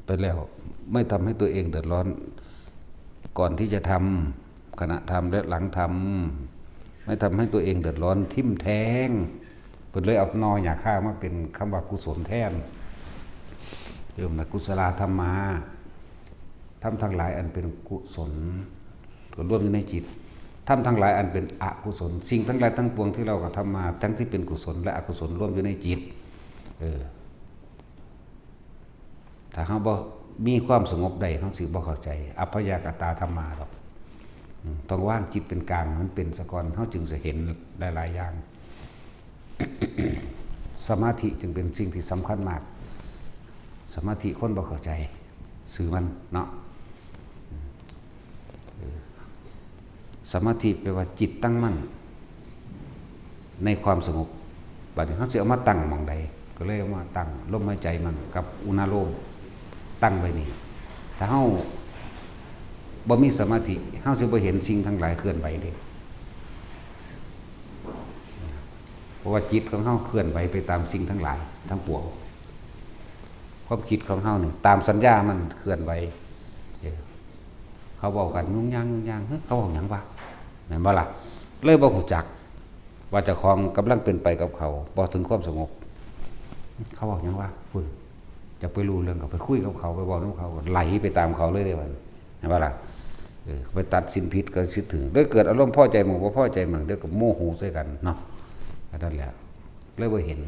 ไปแล้ว ไม่ทำให้ตัวเองเดือดร้อน ก่อนที่จะทำ ขณะทำและหลังทำ ไม่ทำให้ตัวเองเดือดร้อน ทิ่มแทง เพิ่นเลยเอาหน่อหญ้าคามาเป็นคำว่ากุศลแทน เริ่มนะ กุศลาธัมมา ธรรมทั้งหลายอันเป็นกุศล ก็รวมอยู่ในจิต ธรรมทั้งหลายอันเป็นอกุศล สิ่งทั้งหลายทั้งปวงที่เรากระทำมา ทั้งที่เป็นกุศลและอกุศลรวมอยู่ในจิต เออ ถ้าเฮาบ่มีความสงบได้ เฮาสิบ่เข้าใจ อัพพยากตาธัมมาดอก อืม ต้องวางจิตเป็นกลาง มันเป็นซะก่อน เฮาจึงสิเห็นหลายๆ อย่าง สมาธิจึงเป็นสิ่งที่สำคัญมาก สมาธิคนบ่เข้าใจ ซื่อมันเนาะ เออ สมาธิแปลว่าจิตตั้งมั่น ในความสงบ บัดนี้เฮาสิเอามาตั้งหม่องใด ก็เลยเอามาตั้งลมหายใจมั่งกับอุณาโลม ตั้งไว้นี่ ถ้าเฮาบ่มีสมาธิ เฮาสิบ่เห็นสิ่งทั้งหลายเคลื่อนไหวเด้ เพราะว่าจิตของเฮาเคลื่อนไหวไปตามสิ่งทั้งหลายทั้งปวง ความคิดของเฮานี่ ตามสัญญามันเคลื่อนไหว เออ เขาเว้ากันยุงยางยุงยาง เฮ้ย เขาเว้าหยังวะ แม่นบ่ล่ะ เลยบ่ฮู้จัก ว่าเจ้าของกำลังเป็นไปกับเขา บ่ถึงความสงบ เขาเว้าหยังวะ พุ้น จะไปรู้เรื่องก็ไปคุยกับเขา ไปเว้านำเขา ก็ไหลไปตามเขาเลยเด้บัดนี้ แม่นบ่ล่ะ เออ ไปตัดสินผิดก็สิถึง เลยเกิดอารมณ์พอใจหม่องบ่พอใจหม่อง เดี๋ยวก็โมโหใส่กันเนาะ อันนั้นแหละ เลยบ่เห็น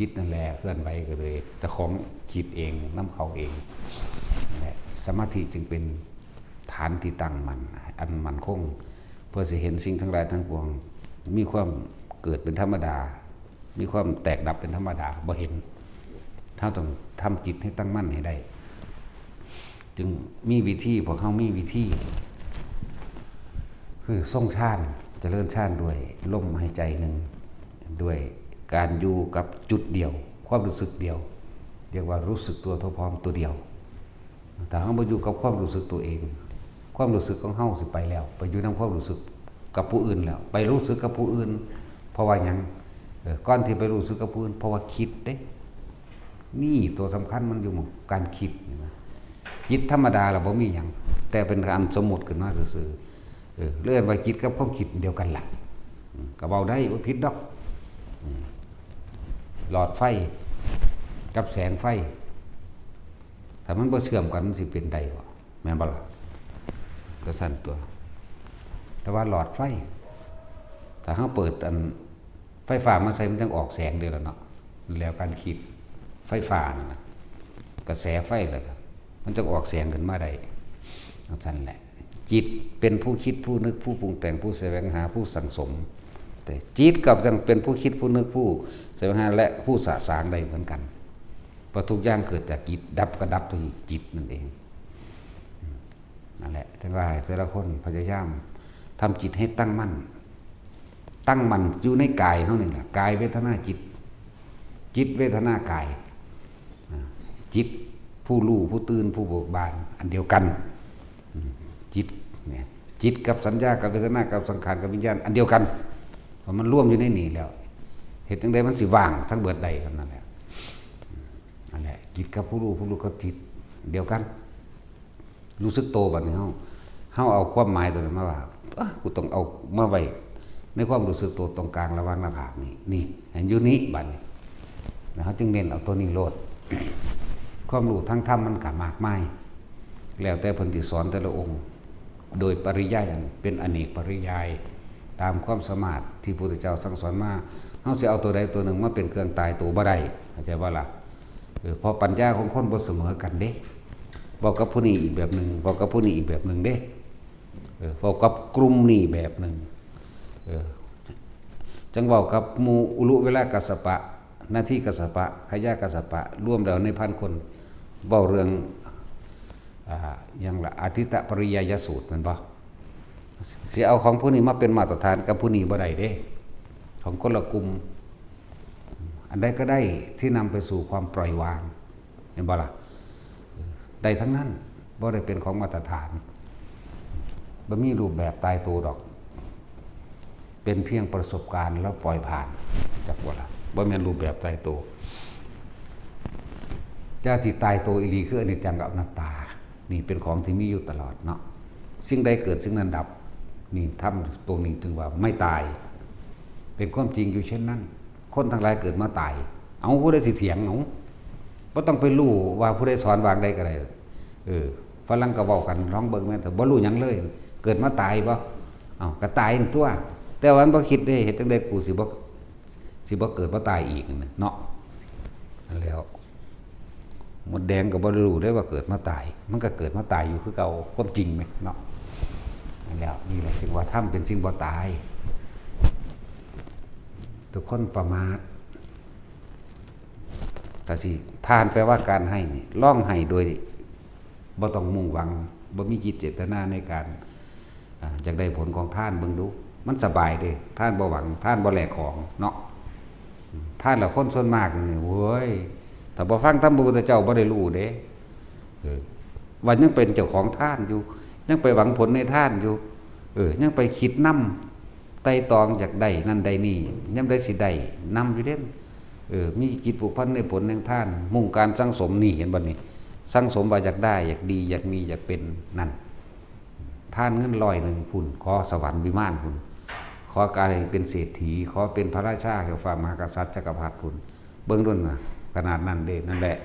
จิตนั่นแหละเคลื่อนไหว ก็เลยเจ้าของคิดเองนำเขาเอง และสมาธิจึงเป็นฐานที่ตั้งมั่น อันมั่นคง เพื่อสิเห็นสิ่งทั้งหลายทั้งปวง มีความเกิดเป็นธรรมดา มีความแตกดับเป็นธรรมดา บ่เห็น เฮาต้องทำจิตให้ตั้งมั่นให้ได้ จึงมีวิธี พวกเฮามีวิธี คือทรงฌาน เจริญฌานด้วยลมหายใจหนึ่ง ด้วยการอยู่กับจุดเดียว ความรู้สึกเดียว เรียกว่ารู้สึกตัวทั่วพร้อมตัวเดียว ถ้าเฮาบ่อยู่กับความรู้สึกตัวเอง ความรู้สึกของเฮาสิไปแล้ว ไปอยู่นำความรู้สึกกับผู้อื่นแล้ว ไปรู้สึกกับผู้อื่น เพราะว่าหยัง เออ ก่อนที่ไปรู้สึกกับผู้อื่น เพราะว่าคิดเด้ นี่ตัวสำคัญมันอยู่หม่องการคิดนี่นะ จิตธรรมดาเราบ่มีหยัง แต่เป็นอันสมมุติขึ้นมาซื่อๆ เออ เรียกว่าจิตกับความคิดเดียวกันล่ะ อืม ก็เว้าได้ บ่ผิดดอก อืม หลอดไฟกับแสงไฟ ถ้ามันบ่เชื่อมกัน มันสิเป็นได้บ่ แม่นบ่ล่ะ ก็ซั่นตัว แต่ว่าหลอดไฟ ถ้าเฮาเปิดอันไฟฟ้ามาใส่ มันจั่งออกแสงเด้ล่ะเนาะ แล้วการคิดไฟฟ้านั่นน่ะ กระแสไฟล่ะครับ มันจั่งออกแสงขึ้นมาได้ จั่งซั่นแหละ จิตเป็นผู้คิด ผู้นึก ผู้ปรุงแต่ง ผู้แสวงหา ผู้สั่งสม แต่จิตก็จั่งเป็นผู้คิด ผู้นึก ผู้แสวงหา และผู้สะสางได้เหมือนกัน เพราะทุกอย่างเกิดจากจิต ดับก็ดับที่จิตนั่นเอง อืม นั่นแหละ ถึงว่าให้แต่ละคนพยายามทำจิตให้ตั้งมั่น ตั้งมั่นอยู่ในกายเฮานี่แหละ กายเวทนาจิต จิตเวทนากาย อ่า จิตผู้รู้ผู้ตื่นผู้เบิกบานอันเดียวกัน อืม จิตเนี่ย จิตกับสัญญากับเวทนากับสังขารกับวิญญาณอันเดียวกัน เพราะมันรวมอยู่ในนี่แล้ว เฮ็ดจั่งใดมันสิว่างทั้งเบิดได้ เท่านั้นแหละ อืม นั่นแหละ จิตกับผู้รู้ ผู้รู้กับจิตเดียวกัน รู้สึกโตบัดนี้ เฮา เฮาเอาความหมายตัวนั้นมาว่า เอ้อ กูต้องเอามาไว้ในความรู้สึกโตตรงกลางระหว่างหน้าผากนี่ นี่ ให้อยู่นี่บัดนี้ แล้วเฮาจึงเน้นเอาตัวนี้โลด ความรู้ทางธรรมมันก็มากมาย แล้วแต่เพิ่นสิสอนแต่ละองค์ โดยปริยายอันเป็นอเนกปริยาย ตามความสามารถที่พระพุทธเจ้าสั่งสอนมา เฮาสิเอาตัวใดตัวหนึ่งมาเป็นเครื่องตายตัวบ่ได้ เข้าใจบ่ล่ะ เออ เพราะปัญญาของคนบ่เสมอกันเด้ เว้ากับผู้นี้อีกแบบหนึ่ง เว้ากับผู้นี้อีกแบบหนึ่งเด้ เออ เว้ากับกลุ่มนี้แบบหนึ่ง เออ จั่งเว้ากับหมู่อุลุเวลากัสสปะ นาทีกัสสปะ ขยะกัสสปะ รวมแล้วในพันคน เว้าเรื่อง อ่า หยังล่ะ อาทิตตปริยายสูตรแม่นบ่ สิเอาของผู้นี้มาเป็นมาตรฐานกับผู้นี้บ่ได้เด้ ของคนละกลุ่ม อันใดก็ได้ที่นำไปสู่ความปล่อยวาง เห็นบ่ล่ะ ได้ทั้งนั้น บ่ได้เป็นของมาตรฐาน บ่มีรูปแบบตายตัวดอก เป็นเพียงประสบการณ์แล้วปล่อยผ่าน จักบ่ล่ะ บ่แม่นรูปแบบตายตัว แต่ที่ตายตัวอีหลีคืออนิจจังกับอนัตตา นี่เป็นของที่มีอยู่ตลอดเนาะ สิ่งใดเกิดสิ่งนั้นดับ นี่ธรรมตรงนี้จึงว่าไม่ตาย เป็นความจริงอยู่เช่นนั้น คนทั้งหลายเกิดมาตาย เอาผู้ใดสิเถียง เอา บ่ต้องไปรู้ว่าผู้ใดสอนวางใดก็ได้ เออ ฝรั่งก็เว้ากัน ลองเบิ่งแม่น แต่บ่รู้หยังเลย เกิดมาตายบ่ เอ้า ก็ตายนั่นตัว แต่ว่ามันบ่คิดเด้ เฮ็ดจั่งใดกูสิบ่ สิบ่เกิดมาตายอีกนั่นน่ะเนาะ นั่นแหล้ว มดแดงก็บ่รู้เด้ว่าเกิดมาตาย มันก็เกิดมาตายอยู่คือเก่า ความจริงแหมเนาะ นั่นแหล้ว นี่แหละจึงว่าธรรมเป็นสิ่งบ่ตาย ทุกคนประมาท ถ้าสิ ทานแปลว่าการให้นี่ ลองให้โดยบ่ต้องมุ่งหวัง บ่มีจิตเจตนาในการ อ่า อยากได้ผลของทานเบิ่งดู มันสบายเด้ ทานบ่หวัง ทานบ่แลกของเนาะ ทานแล้วคนส่วนมากนี่ โว้ย ถ้าบ่ฟังธรรมพระพุทธเจ้าบ่ได้รู้เด้ เออ ว่ายังเป็นเจ้าของทานอยู่ ยังไปหวังผลในทานอยู่ เออ ยังไปคิดนำ ไตร่ตรองอยากได้นั่นได้นี่ ยามใดสิได้นำอยู่เด้ เออ มีจิตผูกพันในผลแห่งทาน มุ่งการสั่งสม นี่เห็นบ่นี่ สั่งสมว่าอยากได้ อยากดี อยากมี อยากเป็น นั่น ทานเงินร้อยหนึ่งพุ้น ขอสวรรค์วิมานพุ้น ขอกลายเป็นเศรษฐี ขอเป็นพระราชา เจ้าฟ้ามหากษัตริย์จักรพรรดิพุ้น เบิ่งดูนะ ขนาดนั้นเด้ นั่นแหละ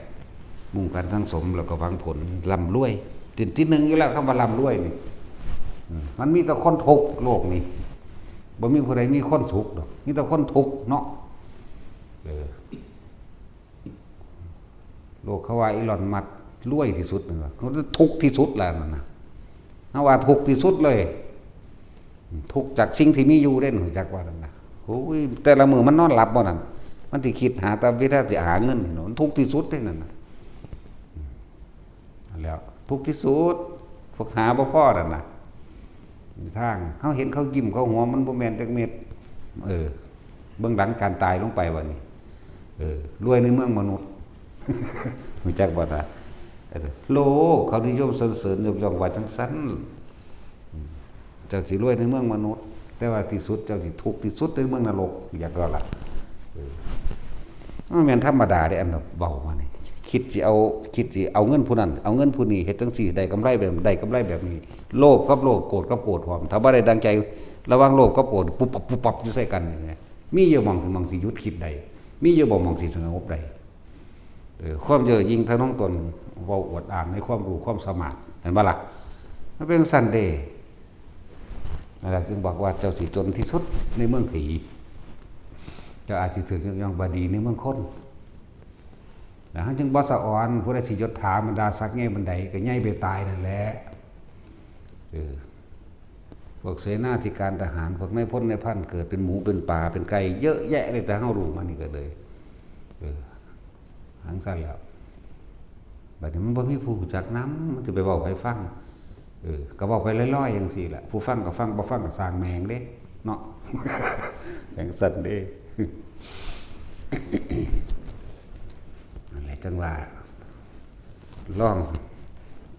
มุ่งการสั่งสมแล้วก็หวังผลร่ำรวย ที่ ที่หนึ่งอยู่แล้ว คำว่าร่ำรวยนี่ อืม มันมีแต่คนทุกข์โลกนี้ บ่มีผู้ใดมีคนสุขดอก มีแต่คนทุกข์เนาะ เออ โลกเขาว่าอีลอนมัสก์รวยที่สุดนั่นล่ะ เขาทุกข์ที่สุดแล้วนั่นน่ะ เขาว่าทุกข์ที่สุดเลย ทุกข์จากสิ่งที่มีอยู่เด้ รู้จักว่านั่นน่ะ โอ้ย แต่ละมื้อมันนอนหลับบ่นั่น มันสิคิดหาแต่วิธีสิหาเงินนี่เนาะ มันทุกข์ที่สุดเด้นั่นน่ะ นั่นแหล้ว ทุกข์ที่สุด พวกหาบ่พอนั่นน่ะ มีทาง เฮาเห็นเขายิ้มเขาหัว มันบ่แม่นจักเม็ด เออ เบิ่งหลังการตายลงไปบัดนี้ เออ รวยในเมืองมนุษย์ รู้จักบ่ล่ะ เออ โลกเขานิยมสรรเสริญยกย่องว่าจังซั่น เจ้าสิรวยในเมืองมนุษย์ แต่ว่าที่สุดเจ้าสิทุกข์ที่สุดในเมืองนรก อยากก็ล่ะ เออ มันแม่นธรรมดาเด้ อันเว้ามานี่ คิดสิเอา คิดสิเอาเงินผู้นั้น เอาเงินผู้นี้ เฮ็ดจังซี่ ได้กำไรแบบ ได้กำไรแบบนี้ โลภกับโลภ โกรธกับโกรธพร้อม ถ้าบ่ได้ดังใจ ระหว่างโลภกับโกรธ ปุ๊บปับ ปุ๊บปับ อยู่ใส่กันนี่นะ มีอยู่หม่อง หม่องสิหยุดคิดได้ มีอยู่บ่หม่องสิสงบได้ เออ ความเย่อหยิ่งทะนงตน เว้าอวดอ้างในความรู้ความสามารถ เห็นบ่ล่ะ มันเป็นจั่งซั้นเด้ นั่นแหละจึงบอกว่าเจ้าสิจนที่สุดในเมืองผี เจ้าอาจสิถูกยกย่องว่าดีในเมืองคน แล้วเฮาจึงบ่สะออน ผู้ใดสิยศถาบรรดาศักดิ์ใหญ่ปานใดก็ใหญ่ไปตายนั่นแหละ เออ พวกเสนาธิการทหาร พวกนายพลนายพันเกิดเป็นหมูเป็นปลาเป็นไก่เยอะแยะเลย แต่เฮารู้มานี่ก็เลย เออ จั่งซั้นแล้ว บัดนี้มันบ่มีผู้รู้จักนำ มันสิไปเว้าให้ฟัง เออ ก็เว้าไปลอยๆจั่งซี้แหละ ผู้ฟังก็ฟัง บ่ฟังก็ซ่างแม่งเด้ เนาะ จั่งซั้นเด้ นั่นแหละจั่งว่า ลอง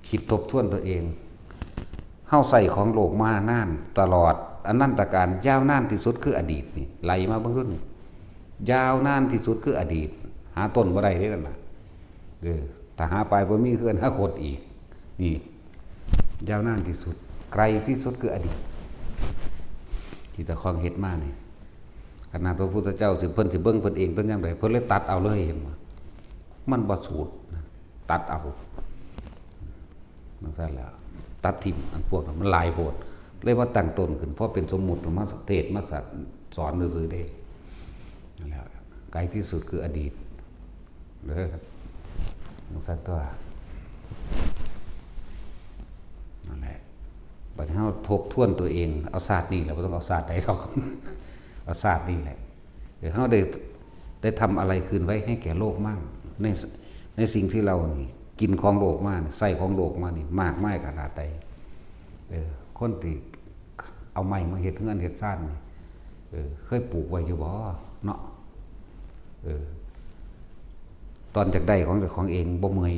คิดทบทวนตัวเอง เฮาใช้ของโลกมานานตลอด อนันตกาล ยาวนานที่สุดคืออดีตนี่ ไล่มาเบิ่งดูนี่ ยาวนานที่สุดคืออดีต หาต้นบ่ได้เด้นั่นน่ะ เออ ถ้าหาปลายบ่มีคืออนาคตอีก นี่ ยาวนานที่สุด ไกลที่สุดคืออดีต ที่ตะของเฮ็ดมานี่ ขนาดพระพุทธเจ้าสิ เพิ่นสิเบิ่งเพิ่นเองต้นยามใด เพิ่นเลยตัดเอาเลย เห็นบ่ มันบ่สูดนะ ตัดเอา จั่งซั้นแหละ ตัดถิ่มอันพวกนั้นมันหลายโพด เลยมาตั้งต้นขึ้น เพราะเป็นสมมุติมาเทศน์มาสอนซื่อๆเด้ นั่นแหละ ไกลที่สุดคืออดีต เด้อ จั่งซั้นตั๊ว นั่นแหละ บัดนี้เฮาทบทวนตัวเอง เอาชาตินี้แหละ บ่ต้องเอาชาติใดดอก เอาชาตินี้แหละ เออ เฮาได้ ได้ทำอะไรคืนไว้ให้แก่โลกมั่ง ใน ในสิ่งที่เรานี่ กินของโลกมานี่ ใช้ของโลกมานี่ มากมายขนาดใด เออ คนที่เอาไม้มาเฮ็ดเฮือนเฮ็ดซานนี่ เออ เคยปลูกไว้อยู่บ่ เนาะ เออ ตอนอยากได้ของเจ้าของเองบ่เมื่อย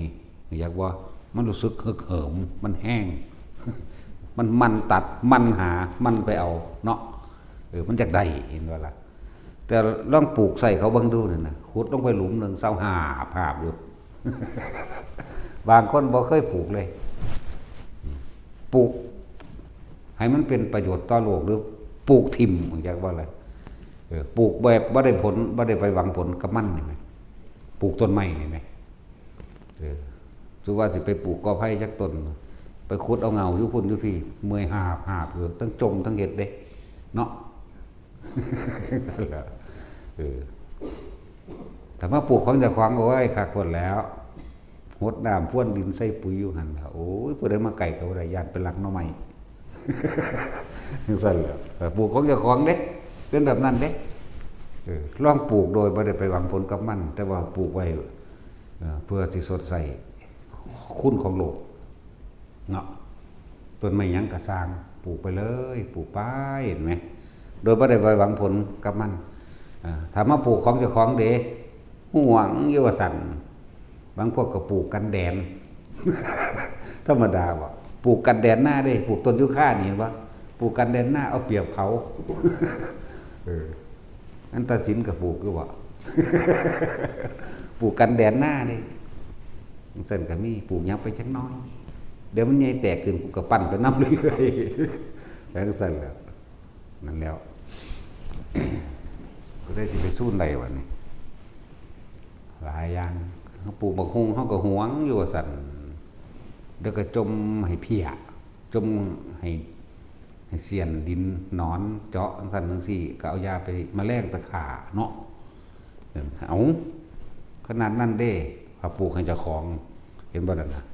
อยากว่า มันรู้สึกฮึกเหิม มันแฮง มันหมั่นตัด หมั่นหา หมั่นไปเอา เนาะ เออ มันอยากได้ เห็นบ่ล่ะ แต่ลองปลูกใส่เขาเบิ่งดูนั่นน่ะ ขุดลงไปหลุมหนึ่ง เซาหาบหาบอยู่ บางคนบ่เคยปลูกเลย ปลูกให้มันเป็นประโยชน์ต่อโลก หรือปลูกถิ่ม รู้จักบ่ล่ะ เออ ปลูกแบบบ่ได้ผล บ่ได้ไปหวังผลกับมันนี่แหม ปลูกต้นไม้นี่แหม เออ สมมุติว่าสิไปปลูกกอไผ่จักต้น ไปขุดเอาเหง้าอยู่พุ้นอยู่พี้ เมื่อยหาบหาบอยู่ ทั้งจ่มทั้งเฮ็ดเด้ เนาะ เออ ถ้ามาปลูกของเจ้าของ โอ้ย คักโพดแล้ว หดน้ำพรวนดินใส่ปุ๋ยอยู่หั่นล่ะ โอ้ย ผู้ใดมาใกล้ก็บ่ได้ ย้านไปลักหน่อไม้ จั่งซั้นแหละ เออ ปลูกของเจ้าของเด้ เป็นแบบนั้นเด้ เออ ลองปลูกโดยบ่ได้ไปหวังผลกับมัน แต่ว่าปลูกไว้ เอ่อ เพื่อสิชดใช้คุณของโลก เนาะ ต้นไม้หยังก็ซ่าง ปลูกไปเลย ปลูกไป เห็นไหม โดยบ่ได้ไปหวังผลกับมัน อ่า ถ้ามาปลูกของเจ้าของเด้ ห่วงอยู่ว่าซั่น บางพวกก็ปลูกกันแดด ธรรมดาบ่ ปลูกกันแดดหน้าเด้ ปลูกต้นยูคานี่เห็นบ่ ปลูกกันแดดหน้า เอาเปรียบเขา เออ อันตาสินก็ปลูกอยู่บ่ ปลูกกันแดดหน้านี่จั่งซั่นก็มี ปลูกหยังไปจักหน่อย เดี๋ยวมันใหญ่แตกขึ้น กูก็ปั่นไปนำเรื่อยๆ จั่งซั่นแหละ นั่นแล้ว ก็ได้สิไปสู้ใดวะนี่ หลายอย่าง ปลูกบักฮุ่ง เฮาก็หวงอยู่ว่าซั่น เดี๋ยวก็จ่มให้เพี้ย จ่มให้ ให้เสี้ยนดินหนอนเจาะจั่งซั่นจั่งซี้ ก็เอายาไป แมลงไปฆ่าเนาะ เอา ขนาดนั้นเด้ ถ้าปลูกให้เจ้าของ เห็นบ่นั่นน่ะ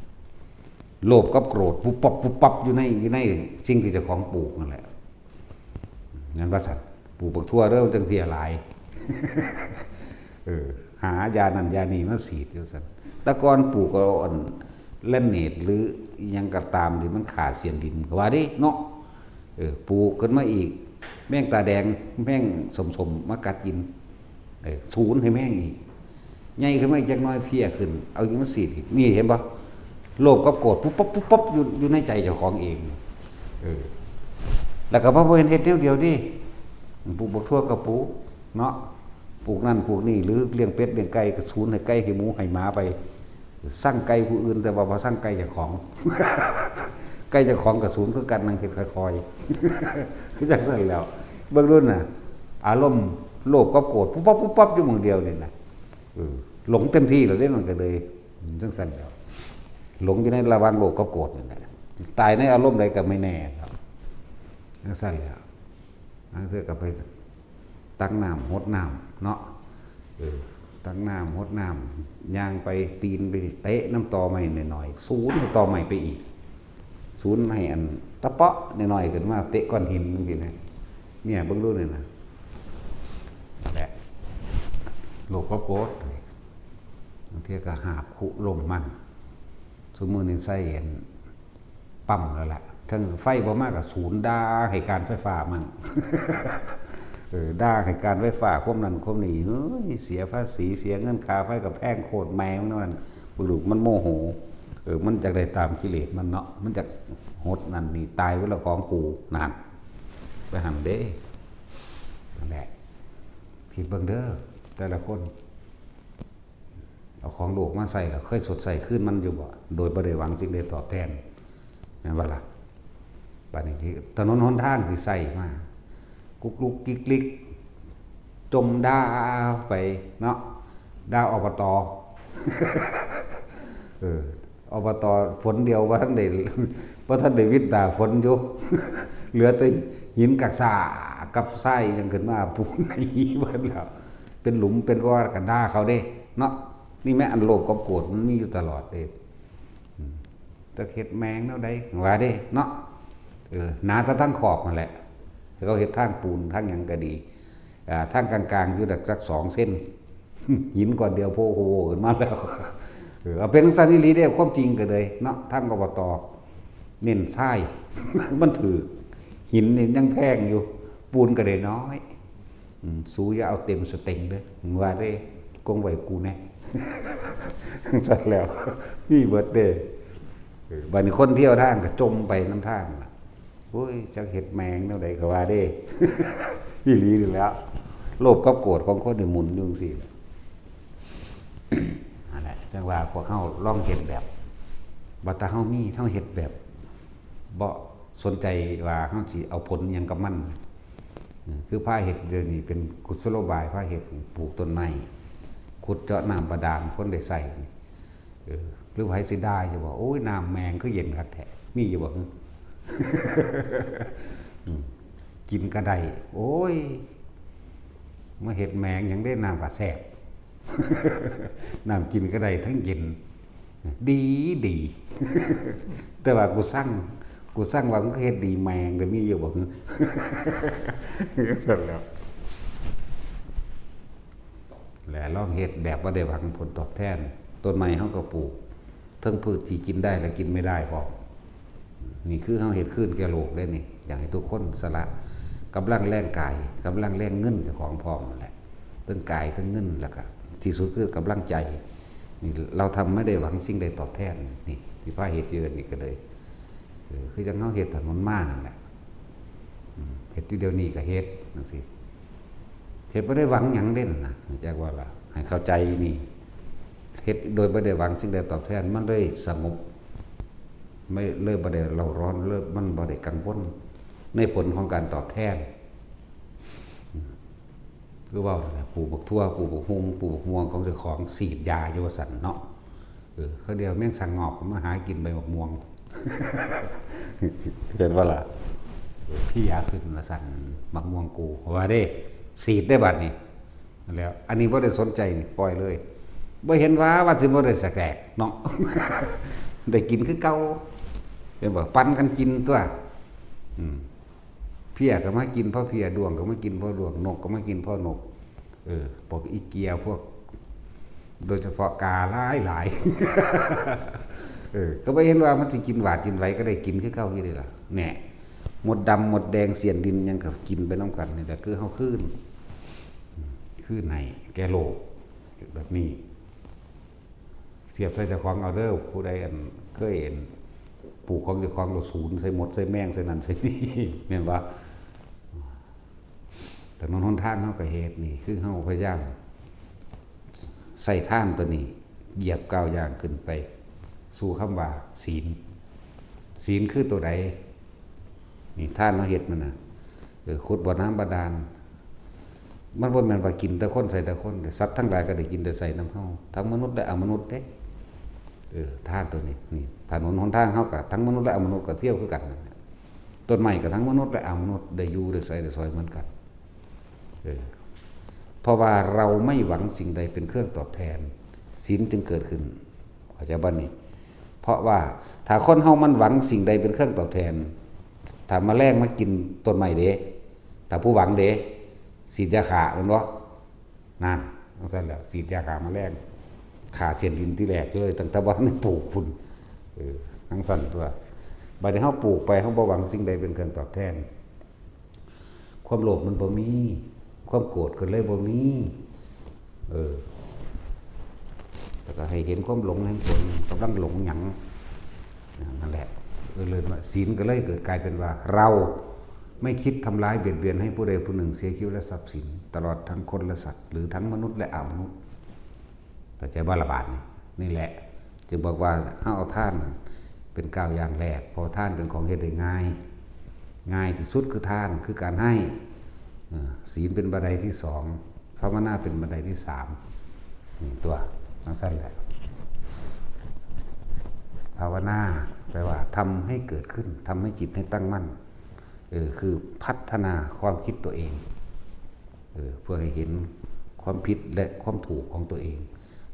โลภกับโกรธ ปุ๊บปั๊บ ปุ๊บปั๊บ อยู่ใน อยู่ในสิ่งที่เจ้าของปลูกนั่นแหละ นั่นว่าซั่น ปลูกบักถั่วเด้อ มันจั่งเพี้ยหลาย เออ หายานั่นยานี่มาฉีดอยู่ซั่น แต่ก่อนปลูกก็เอาอันแลนเนตหรืออิหยังก็ตามที่มันฆ่าเสี้ยนดิน ก็ว่าเด้เนาะ เออ ปลูกขึ้นมาอีก แมงตาแดง แมงส้มๆ มากัดกิน เออ สูนให้แมงอีก ใหญ่ขึ้นมาอีกจักหน่อย เพี้ยขึ้น เอาอีกมาฉีดอีก นี่เห็นบ่ โลภกับโกรธ ปุ๊บปั๊บ ปุ๊บปั๊บ อยู่ อยู่ในใจเจ้าของเอง เออ แล้วก็บ่เห็นเฮ็ดแนวเดียวเด้ ปลูกบักถั่วก็ปลูกเนาะ ปลูกนั่นปลูกนี่ หรือเลี้ยงเป็ดเลี้ยงไก่ก็สูนให้ไก่ให้หมูให้หมาไป ซังไก่ผู้อื่น แต่ว่าบ่ซังไก่เจ้าของ ไก่เจ้าของก็สูนคือกัน นั่งเฮ็ดค่อยๆ คือจั่งซั่นแหล้ว เบิ่งดูน่ะ อารมณ์โลภกับโกรธ ปุ๊บปั๊บ ปุ๊บปั๊บ อยู่หม่องเดียวนี่นะ เออ หลงเต็มที่แล้วเด้ มันก็เลย จั่งซั่นแหล้ว หลงอยู่ในระหว่างโลภกับโกรธนี่แหละ ตายในอารมณ์ใดก็ไม่แน่ครับ จั่งซั่นแหล้ว บางเทื่อก็ไปตักน้ำหดน้ำเนาะ เออ ตักน้ำหดน้ำ ย่างไป ตีนไปเตะนำตอไม้หน่อยๆ สูนให้ตอไม้ไปอีก สูนให้อันตะเปาะหน่อยๆ ขึ้นมา เตะก้อนหินจั่งซี้นะ เนี่ย เบิ่งดูนี่นะ นั่นแหละ โลภกับโกรธ บางเทื่อก็หาบคุล้มมั่ง ซุมื้อนี้ใช้อันปั๊มแล้วล่ะ เทิงไฟบ่มาก็สูนด่าให้การไฟฟ้ามั่ง เออ ด่าให้การไฟฟ้าความนั้นความนี้ เฮ้ย เสียภาษี เสียเงินค่าไฟก็แพงโคตรแม่มึงนั่น ปลุกมันโมโห เออ มันจักได้ตามกิเลสมันเนาะ มันจักหดนั่นนี่ ตายเวลาของกู นั่น ไปหั่นเด้ นั่นแหละ คิดเบิ่งเด้อ แต่ละคน เอาของโลกมาใช้แล้ว เคยชดใช้คืนมันอยู่บ่ โดยบ่ได้หวังสิ่งใดตอบแทน แม่นบ่ล่ะ บัดนี้ที่ถนนหนทางที่ใช้มา กุกลุกกิกลิก จ่มด่าไปเนาะ ด่า อบต. เออ อบต. ฝนเดียวบ่ทันได้ บ่ทันได้วิดน้ำฝนอยู่ เหลือแต่หินกับซากกับทรายยังขึ้นมาปูนให้เบิดแล้ว เป็นหลุมเป็นบ่อก็ด่าเขาเด้เนาะ นี่แม่นอันโลภกับโกรธมันมีอยู่ตลอดเด้ อืม จักเฮ็ดแมงแนวใดว่าเด้เนาะ เออ หนาแต่ทั้งขอบนั่นแหละ เขาเฮ็ดทางปูนทางหยังก็ดี อ่า ทางกลางๆ อยู่ดักจักสองเซน หินก้อนเดียวโผล่โผล่ขึ้นมาแล้ว เออ เอาเป็นจั่งซั้นอีหลีเด้ ความจริงก็เลยเนาะ ทาง อบต. เน้นทราย มันถืก หินนี่ยังแพงอยู่ ปูนก็ได้น้อย อืม สูอย่าเอาเต็มสเต็งเด้อ มึงว่าเด้ กงไว้กูแน่ จั่งซั้นแล้ว มีเบิดเด้ เออ บัดนี้คนเที่ยวทางก็จ่มไปนำทางล่ะ โอ้ย จักเฮ็ดแมงแนวใดก็ว่าเด้ อีหลีนี่แหล้ว โลภกับโกรธของคนนี่หมุนอยู่จั่งซี้แหละ นั่นแหละ จั่งว่าพวกเฮาลองเฮ็ดแบบ บัดถ้าเฮามี เฮาเฮ็ดแบบ บ่สนใจว่าเฮาสิเอาผลหยังกับมัน อืม คือพาเฮ็ดเดี๋ยวนี้เป็นกุศโลบาย พาเฮ็ดปลูกต้นไม้ ขุดเจาะน้ำบาดาล คนได้ใช้นี่ เออ หรือไผสิด่าจะบอก โอ้ย น้ำแมงคือเย็นคักแท้ มีอยู่บ่ อืม กินก็ได้ โอ้ย มาเฮ็ดแมงหยังได้ น้ำก็แซ่บ น้ำกินก็ได้ทั้งเย็น ดีดี แต่ว่ากูสั่ง กูสั่งว่ามึงเฮ็ดดีแมง แต่มีอยู่บ่ ซั่นแหล้ว และลองเฮ็ดแบบบ่ได้หวังผลตอบแทน ต้นไม้เฮาก็ปลูก ทั้งพืชที่กินได้และกินไม่ได้พร้อม นี่คือเฮาเฮ็ดคืนแก่โลกเด้นี่ อยากให้ทุกคนสละกำลังแรงกาย กำลังแรงเงินเจ้าของพร้อมนั่นแหละ ทั้งกายทั้งเงิน แล้วก็ที่สุดคือกำลังใจ นี่เราทำไม่ได้หวังสิ่งใดตอบแทน นี่ที่พาเฮ็ดอยู่นี่ก็เลย เออ คือจั่งเฮาเฮ็ดถนนมานั่นแหละ อืม เฮ็ดอยู่เดี๋ยวนี้ก็เฮ็ดจั่งซี้ เฮ็ดบ่ได้หวังหยังเด่นนะ จักว่าล่ะ ให้เข้าใจนี่ เฮ็ดโดยบ่ได้หวังสิ่งใดตอบแทน มันเลยสงบ ไม่ เลยบ่ได้เร่าร้อน เลยมันบ่ได้กังวล ในผลของการตอบแทน คือเว้านั่นแหละ ปลูกบักถั่ว ปลูกบักฮุ่ง ปลูกบักม่วงของเจ้าของ ฉีดยาอยู่ว่าซั่นเนาะ เออ เขาเดียวแมงสังงอกมาหากินใบบักม่วง เห็นบ่ล่ะ เพี้ยขึ้นว่าซั่น บักม่วงกู ว่าเด้ ฉีดได้บัดนี้ แล้ว อันนี้บ่ได้สนใจนี่ ปล่อยเลย บ่เห็นว่า ว่าสิบ่ได้สะแกกเนาะ ได้กินคือเก่า เห็นบ่ ปันกันกินตัว อืม เพี้ยก็มากินพ่อเพี้ย ด้วงก็มากินพ่อด้วง นกก็มากินพ่อนก เออ พวกอีเกีย พวก โดยเฉพาะกาหลายหลาย เออ ก็บ่เห็นว่ามันสิกินหวาดกินไหว ก็ได้กินคือเก่าอยู่เด้ล่ะ แหน่ มดดำมดแดงเสี้ยนดินหยังก็กินไปนำกันนี่แหละ คือเฮาคืน คืนให้แก่โลก แบบนี้ เทียบใส่เจ้าของเอาเด้อ ผู้ใดอันเคยอันปลูกของเจ้าของแล้วสูญใส่มดใส่แมงใส่นั่นใส่นี่ แม่นบ่ ถนนหนทางเฮาก็เฮ็ดนี่ คือเฮาพยายามใส่ทานตัวนี้ เหยียบก้าวย่างขึ้นไป สู่คำว่าศีล ศีลคือตัวใด นี่ทานเฮาเฮ็ดมันน่ะ เออ ขุดบ่อน้ำบาดาล มันบ่แม่นว่ากินแต่คนใส่แต่คนเด้ สัตว์ทั้งหลายก็ได้กินได้ใส่นำเฮา ทั้งมนุษย์และอมนุษย์เด้ เออ ทานตัวนี้ นี่ ถนนหนทางเฮาก็ทั้งมนุษย์และอมนุษย์ก็เที่ยวคือกันนั่นแหละ ต้นไม้ก็ทั้งมนุษย์และอมนุษย์ได้อยู่ได้ใส่ได้สอยเหมือนกัน เออ เพราะว่าเราไม่หวังสิ่งใดเป็นเครื่องตอบแทน ศีลจึงเกิดขึ้น เข้าใจบ่นี่ เพราะว่าถ้าคนเฮามันหวังสิ่งใดเป็นเครื่องตอบแทน ถ้าแมลงมากินต้นไม้เด้ ถ้าผู้หวังเด้ ฉีดยาฆ่าแม่นบ่ นั่น จั่งซั้นแหละ ฉีดยาฆ่าแมลง ฆ่าเสี้ยนดินที่แรกเลย ตั้งแต่บ่ทันได้ปลูกพุ้น เออ จั่งซั้นตัว บัดนี้เฮาปลูกไป เฮาบ่หวังสิ่งใดเป็นเครื่องตอบแทน ความโลภมันบ่มี ความโกรธก็เลยบ่มี เออ แล้วก็ให้เห็นความหลงแห่งตน กำลังหลงหยัง นั่นแหละ เออ เลยว่าศีลก็เลยเกิดกลายเป็นว่า เราไม่คิดทำร้ายเบียดเบียนให้ผู้ใดผู้หนึ่งเสียชีวิตและทรัพย์สิน ตลอดทั้งคนและสัตว์ หรือทั้งมนุษย์และอมนุษย์ เข้าใจบ่ละบาดนี่ นี่แหละ จึงบอกว่าเฮาเอาทานเป็นก้าวอย่างแรก เพราะทานเป็นของเฮ็ดได้ง่าย ง่ายที่สุดคือทาน คือการให้ เออ ศีลเป็นบันไดที่สอง ภาวนาเป็นบันไดที่สาม นี่ตัว จั่งซั้นแหละ ภาวนาแปลว่าทำให้เกิดขึ้น ทำให้จิตให้ตั้งมั่น เออ คือพัฒนาความคิดตัวเอง เออ เพื่อให้เห็นความผิดและความถูกของตัวเอง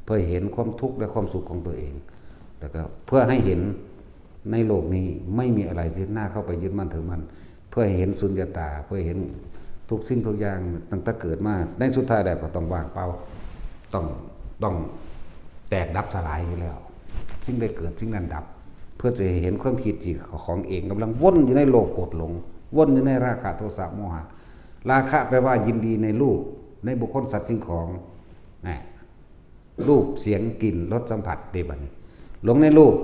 เพื่อให้เห็นความทุกข์และความสุขของตัวเอง แล้วก็เพื่อให้เห็นในโลกนี้ไม่มีอะไรที่น่าเข้าไปยึดมั่นถือมั่น เพื่อให้เห็นสุญญตา เพื่อให้เห็นทุกสิ่งทุกอย่างตั้งแต่เกิดมา ในสุดท้ายแล้วก็ต้องว่างเปล่า ต้อง ต้องแตกดับสลายอยู่แล้ว สิ่งใดเกิดสิ่งนั้นดับ เพื่อจะให้เห็นความคิดที่ของเองกำลังวนอยู่ในโลกกดหลง วนอยู่ในราคะโทสะโมหะ ราคะแปลว่ายินดีในรูป ในบุคคลสัตว์สิ่งของ นะ รูป เสียง กลิ่น รส สัมผัส เด้บัดนี้ หลงในรูป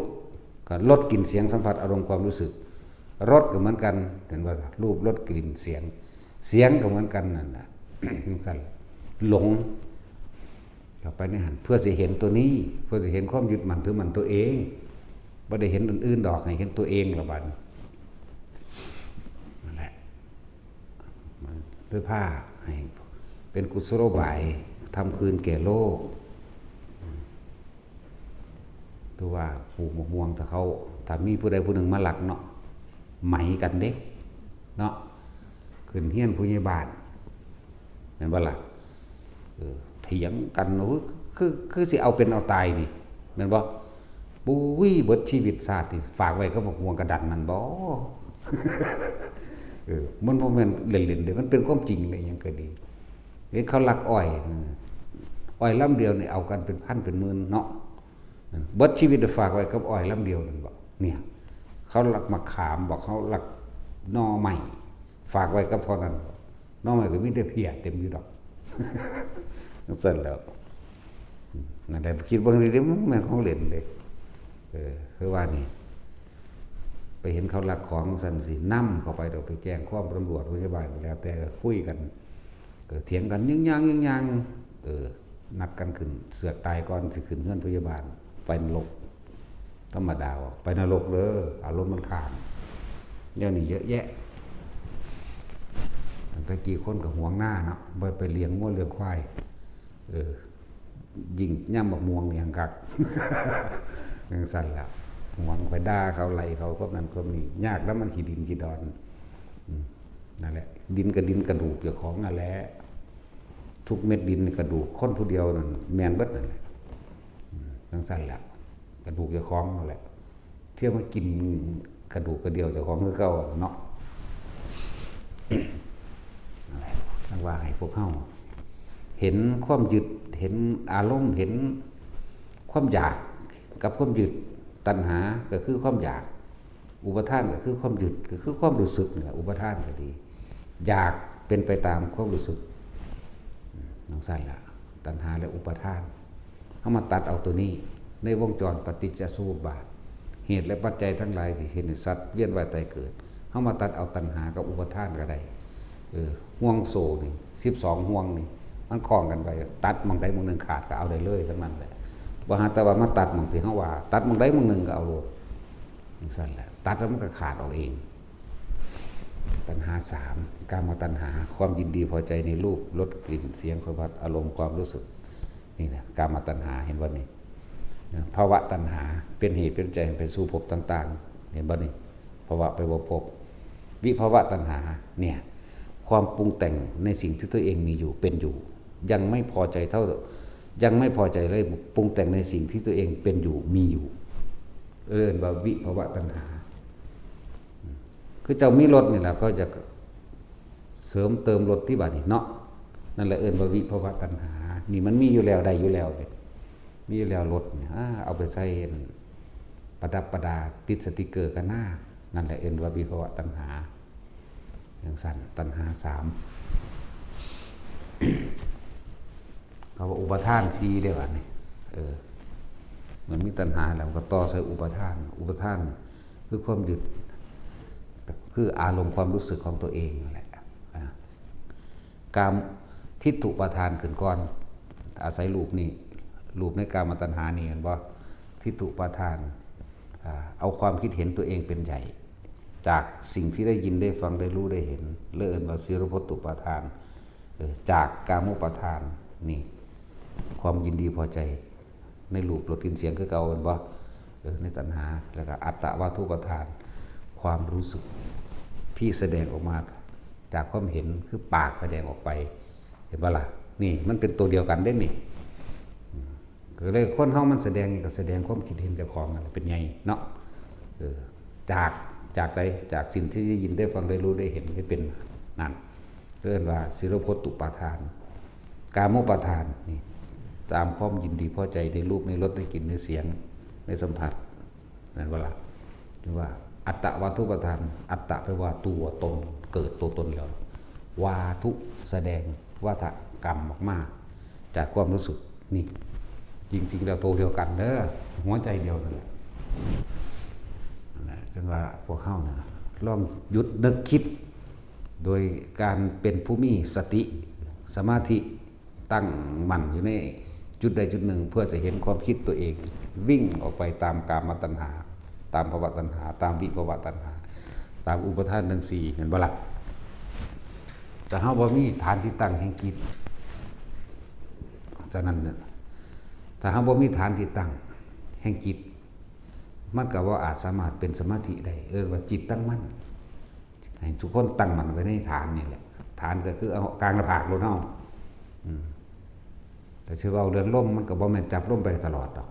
ก็รส กลิ่น เสียง สัมผัส อารมณ์ ความรู้สึก รสก็เหมือนกัน เห็นบ่ รูป รส กลิ่น เสียง เสียงก็เหมือนกันนั่นน่ะ จั่งซั้น หลง เข้าไปในหั้น เพื่อสิเห็นตัวนี้ เพื่อสิเห็นความยึดมั่นถือมั่นตัวเอง บ่ได้เห็นอันอื่นดอก ให้เห็นตัวเองละบัด นั่นแหละ มันเลยพาให้เป็นกุศโลบาย ทำคืนแก่โลก ถือว่าปลูกมะม่วง ถ้าเขา ถ้ามีผู้ใดผู้หนึ่งมาลักเนาะ ไหมกันเด้ เนาะ ขึ้นเฮียนผู้ใหญ่บ้าน แม่นบ่ล่ะ เออ เถียงกัน โอ้ย คือ คือสิเอาเป็นเอาตายนี่ แม่นบ่ ปุ้ย เบิดชีวิตชาตินี่ฝากไว้กับบักม่วงกระดันนั่นบ่ เออ มันบ่แม่นเล่นๆเด้ มันเป็นความจริงเลย หยังก็ดี เห็นเขาลักอ้อย เออ อ้อยลำเดียวนี่เอากันเป็นพันเป็นหมื่นเนาะ เบิดชีวิตฝากไว้กับอ้อยลำเดียวนั่นบ่ เนี่ย เขาลักมะขามบ่ เขาลักหน่อไม้ ฝากไว้กับเท่านั้นบ่ หน่อไม้ก็มีแต่เพี้ยเต็มอยู่ดอก จั่งซั้นแหล้ว นั่นแหละ คิดเบิ่งดีๆ มันแม่นของเล่นเด้ เออ คือว่านี่ ไปเห็นเขาลักของจั่งซั้นสิ นำเขาไป เดี๋ยวไปแจ้งความตำรวจ พยาบาล แล้วแต่คุยกัน เออ เถียงกัน ยึ่งย่างยึ่งย่าง เออ นัดกันขึ้นเสือกตายก่อนสิขึ้นเฮือนพยาบาล ไปนรก ธรรมดาว่ะ ไปนรกเด้อ อารมณ์มันค้าง แนวนี้เยอะแยะ ตั้งแต่กี้คนก็หวงนาเนาะ บ่ไปเลี้ยงงัวเลี้ยงควาย เออ ยิ่งยามบักม่วงนี่แฮ่งคัก จั่งซั้นล่ะ หวงไปด่าเขาไล่เขา พวกนั้นพวกนี้ ยากนำมันขี้ดินขี้ดอน อืม นั่นแหละ ดินก็ดินกระดูกเจ้าของนั่นแหละ ทุกเม็ดดินกระดูกคนผู้เดียวนั่น แม่นเบิดนั่นแหละ อืม จั่งซั้นล่ะ กระดูกเจ้าของนั่นแหละ เที่ยวมากินกระดูกกระเดี่ยวเจ้าของคือเก่าเนาะ นั่นแหละ จั่งว่าให้พวกเฮาเห็นความยึด เห็นอารมณ์ เห็นความอยากกับความยึด ตัณหาก็คือความอยาก อุปาทานก็คือความยึด ก็คือความรู้สึกนี่แหละ อุปาทานก็ดี อยากเป็นไปตามความรู้สึก อืม จั่งซั้นล่ะ ตัณหาและอุปาทาน เฮามาตัดเอาตัวนี้ ในวงจรปฏิจจสมุปบาท เหตุและปัจจัยทั้งหลายที่เฮ็ดให้สัตว์เวียนว่ายตายเกิด เฮามาตัดเอาตัณหากับอุปาทานก็ได้ เออ ห่วงโซ่นี่ สิบสองห่วงนี่ มันคล้องกันไป ตัดหม่องใดหม่องหนึ่งขาดก็เอาได้เลยทั้งนั้นแหละ บ่หาแต่ว่ามาตัดหม่องที่เฮาว่า ตัดหม่องใดหม่องหนึ่งก็เอาโลด จั่งซั้นแหละ ตัดแล้วมันก็ขาดออกเอง ตัณหาสาม กามตัณหา ความยินดีพอใจในรูป รส กลิ่น เสียง สัมผัส อารมณ์ ความรู้สึก นี่นะ กามตัณหา เห็นบ่นี่ ภวตัณหา เป็นเหตุเป็นปัจจัยให้ไปสู่ภพต่างๆ เห็นบ่นี่ ภวะแปลว่าภพ วิภวตัณหา เนี่ย ความปรุงแต่งในสิ่งที่ตัวเองมีอยู่ เป็นอยู่ ยังไม่พอใจเท่า ยังไม่พอใจเลย ปรุงแต่งในสิ่งที่ตัวเองเป็นอยู่ มีอยู่ เอิ้นว่าวิภวตัณหา คือเจ้ามีรถนี่แหละ ก็จะเสริมเติมรถที่บัดนี้เนาะ นั่นแหละเอิ้นว่าวิภวตัณหา นี่มันมีอยู่แล้ว ได้อยู่แล้วเนี่ย มีอยู่แล้วรถเนี่ย อ่า เอาไปใส่ประดับประดา ติดสติกเกอร์กันหน้า นั่นแหละเอิ้นว่าวิภวตัณหา จั่งซั้น ตัณหาสาม เขาว่าอุปาทานสี่เด้อบัดนี้ เออ มันมีตัณหาแล้วก็ต่อใส่อุปาทาน อุปาทานคือความยึด คืออารมณ์ความรู้สึกของตัวเองนั่นแหละ อ่า กาม ทิฏฐุปาทานขึ้นก่อน อาศัยรูปนี่ รูปในกามตัณหานี่ เห็นบ่ ทิฏฐุปาทาน อ่า เอาความคิดเห็นตัวเองเป็นใหญ่ จากสิ่งที่ได้ยินได้ฟังได้รู้ได้เห็น เลยเอิ้นว่าสีลพฏฏุปาทาน เออ จากกามุปาทาน นี่ ความยินดีพอใจ ในรูป รส กลิ่น เสียงคือเก่า แม่นบ่ เออ ในตัณหา แล้วก็อัตตวาทุปาทาน ความรู้สึกที่แสดงออกมาจากความเห็น คือปากแสดงออกไป เห็นบ่ล่ะ นี่มันเป็นตัวเดียวกันเด้นี่ อืม ก็เลยคนเฮามันแสดงนี่ก็แสดงความคิดเห็นเจ้าของนั่นแหละเป็นไงเนาะ เออ จาก จากใด จากสิ่งที่ได้ยินได้ฟังได้รู้ได้เห็นได้เป็นนั่น เอิ้นว่าสีลพฏฏุปาทาน กามุปาทานนี่ ตามความยินดีพอใจในรูปในรสในกลิ่นในเสียงในสัมผัส แม่นบ่ล่ะ หรือว่าอัตตวาทุปาทาน อัตตะแปลว่าตัวตน เกิดตัวตนแล้ว วาทุ แสดง วาทะ กรรมออกมา จากความรู้สึกนี่ จริงๆแล้วตัวเดียวกันเด้อ หัวใจเดียวนั่นแหละ นั่นแหละ จั่งว่าพวกเฮานะ ลองหยุดนึกคิด โดยการเป็นผู้มีสติ สมาธิ ตั้งมั่นอยู่ในจุดใดจุดหนึ่ง เพื่อจะเห็นความคิดตัวเอง วิ่งออกไปตามกามตัณหา ตามภวตัณหา ตามวิภวตัณหา ตามอุปาทานทั้งสี่ เห็นบ่ล่ะ ถ้าเฮาบ่มีฐานที่ตั้งแห่งจิต ฉะนั้นเนี่ย ถ้าเฮาบ่มีฐานที่ตั้งแห่งจิต มันก็บ่อาจสามารถเป็นสมาธิได้ เอิ้นว่าจิตตั้งมั่น ให้ทุกคนตั้งมั่นไว้ในฐานนี่แหละ ฐานก็คือเอากลางหน้าผากโลดเฮา อืม แต่สิเว้าเรื่องลม มันก็บ่แม่นจับลมไปตลอดดอก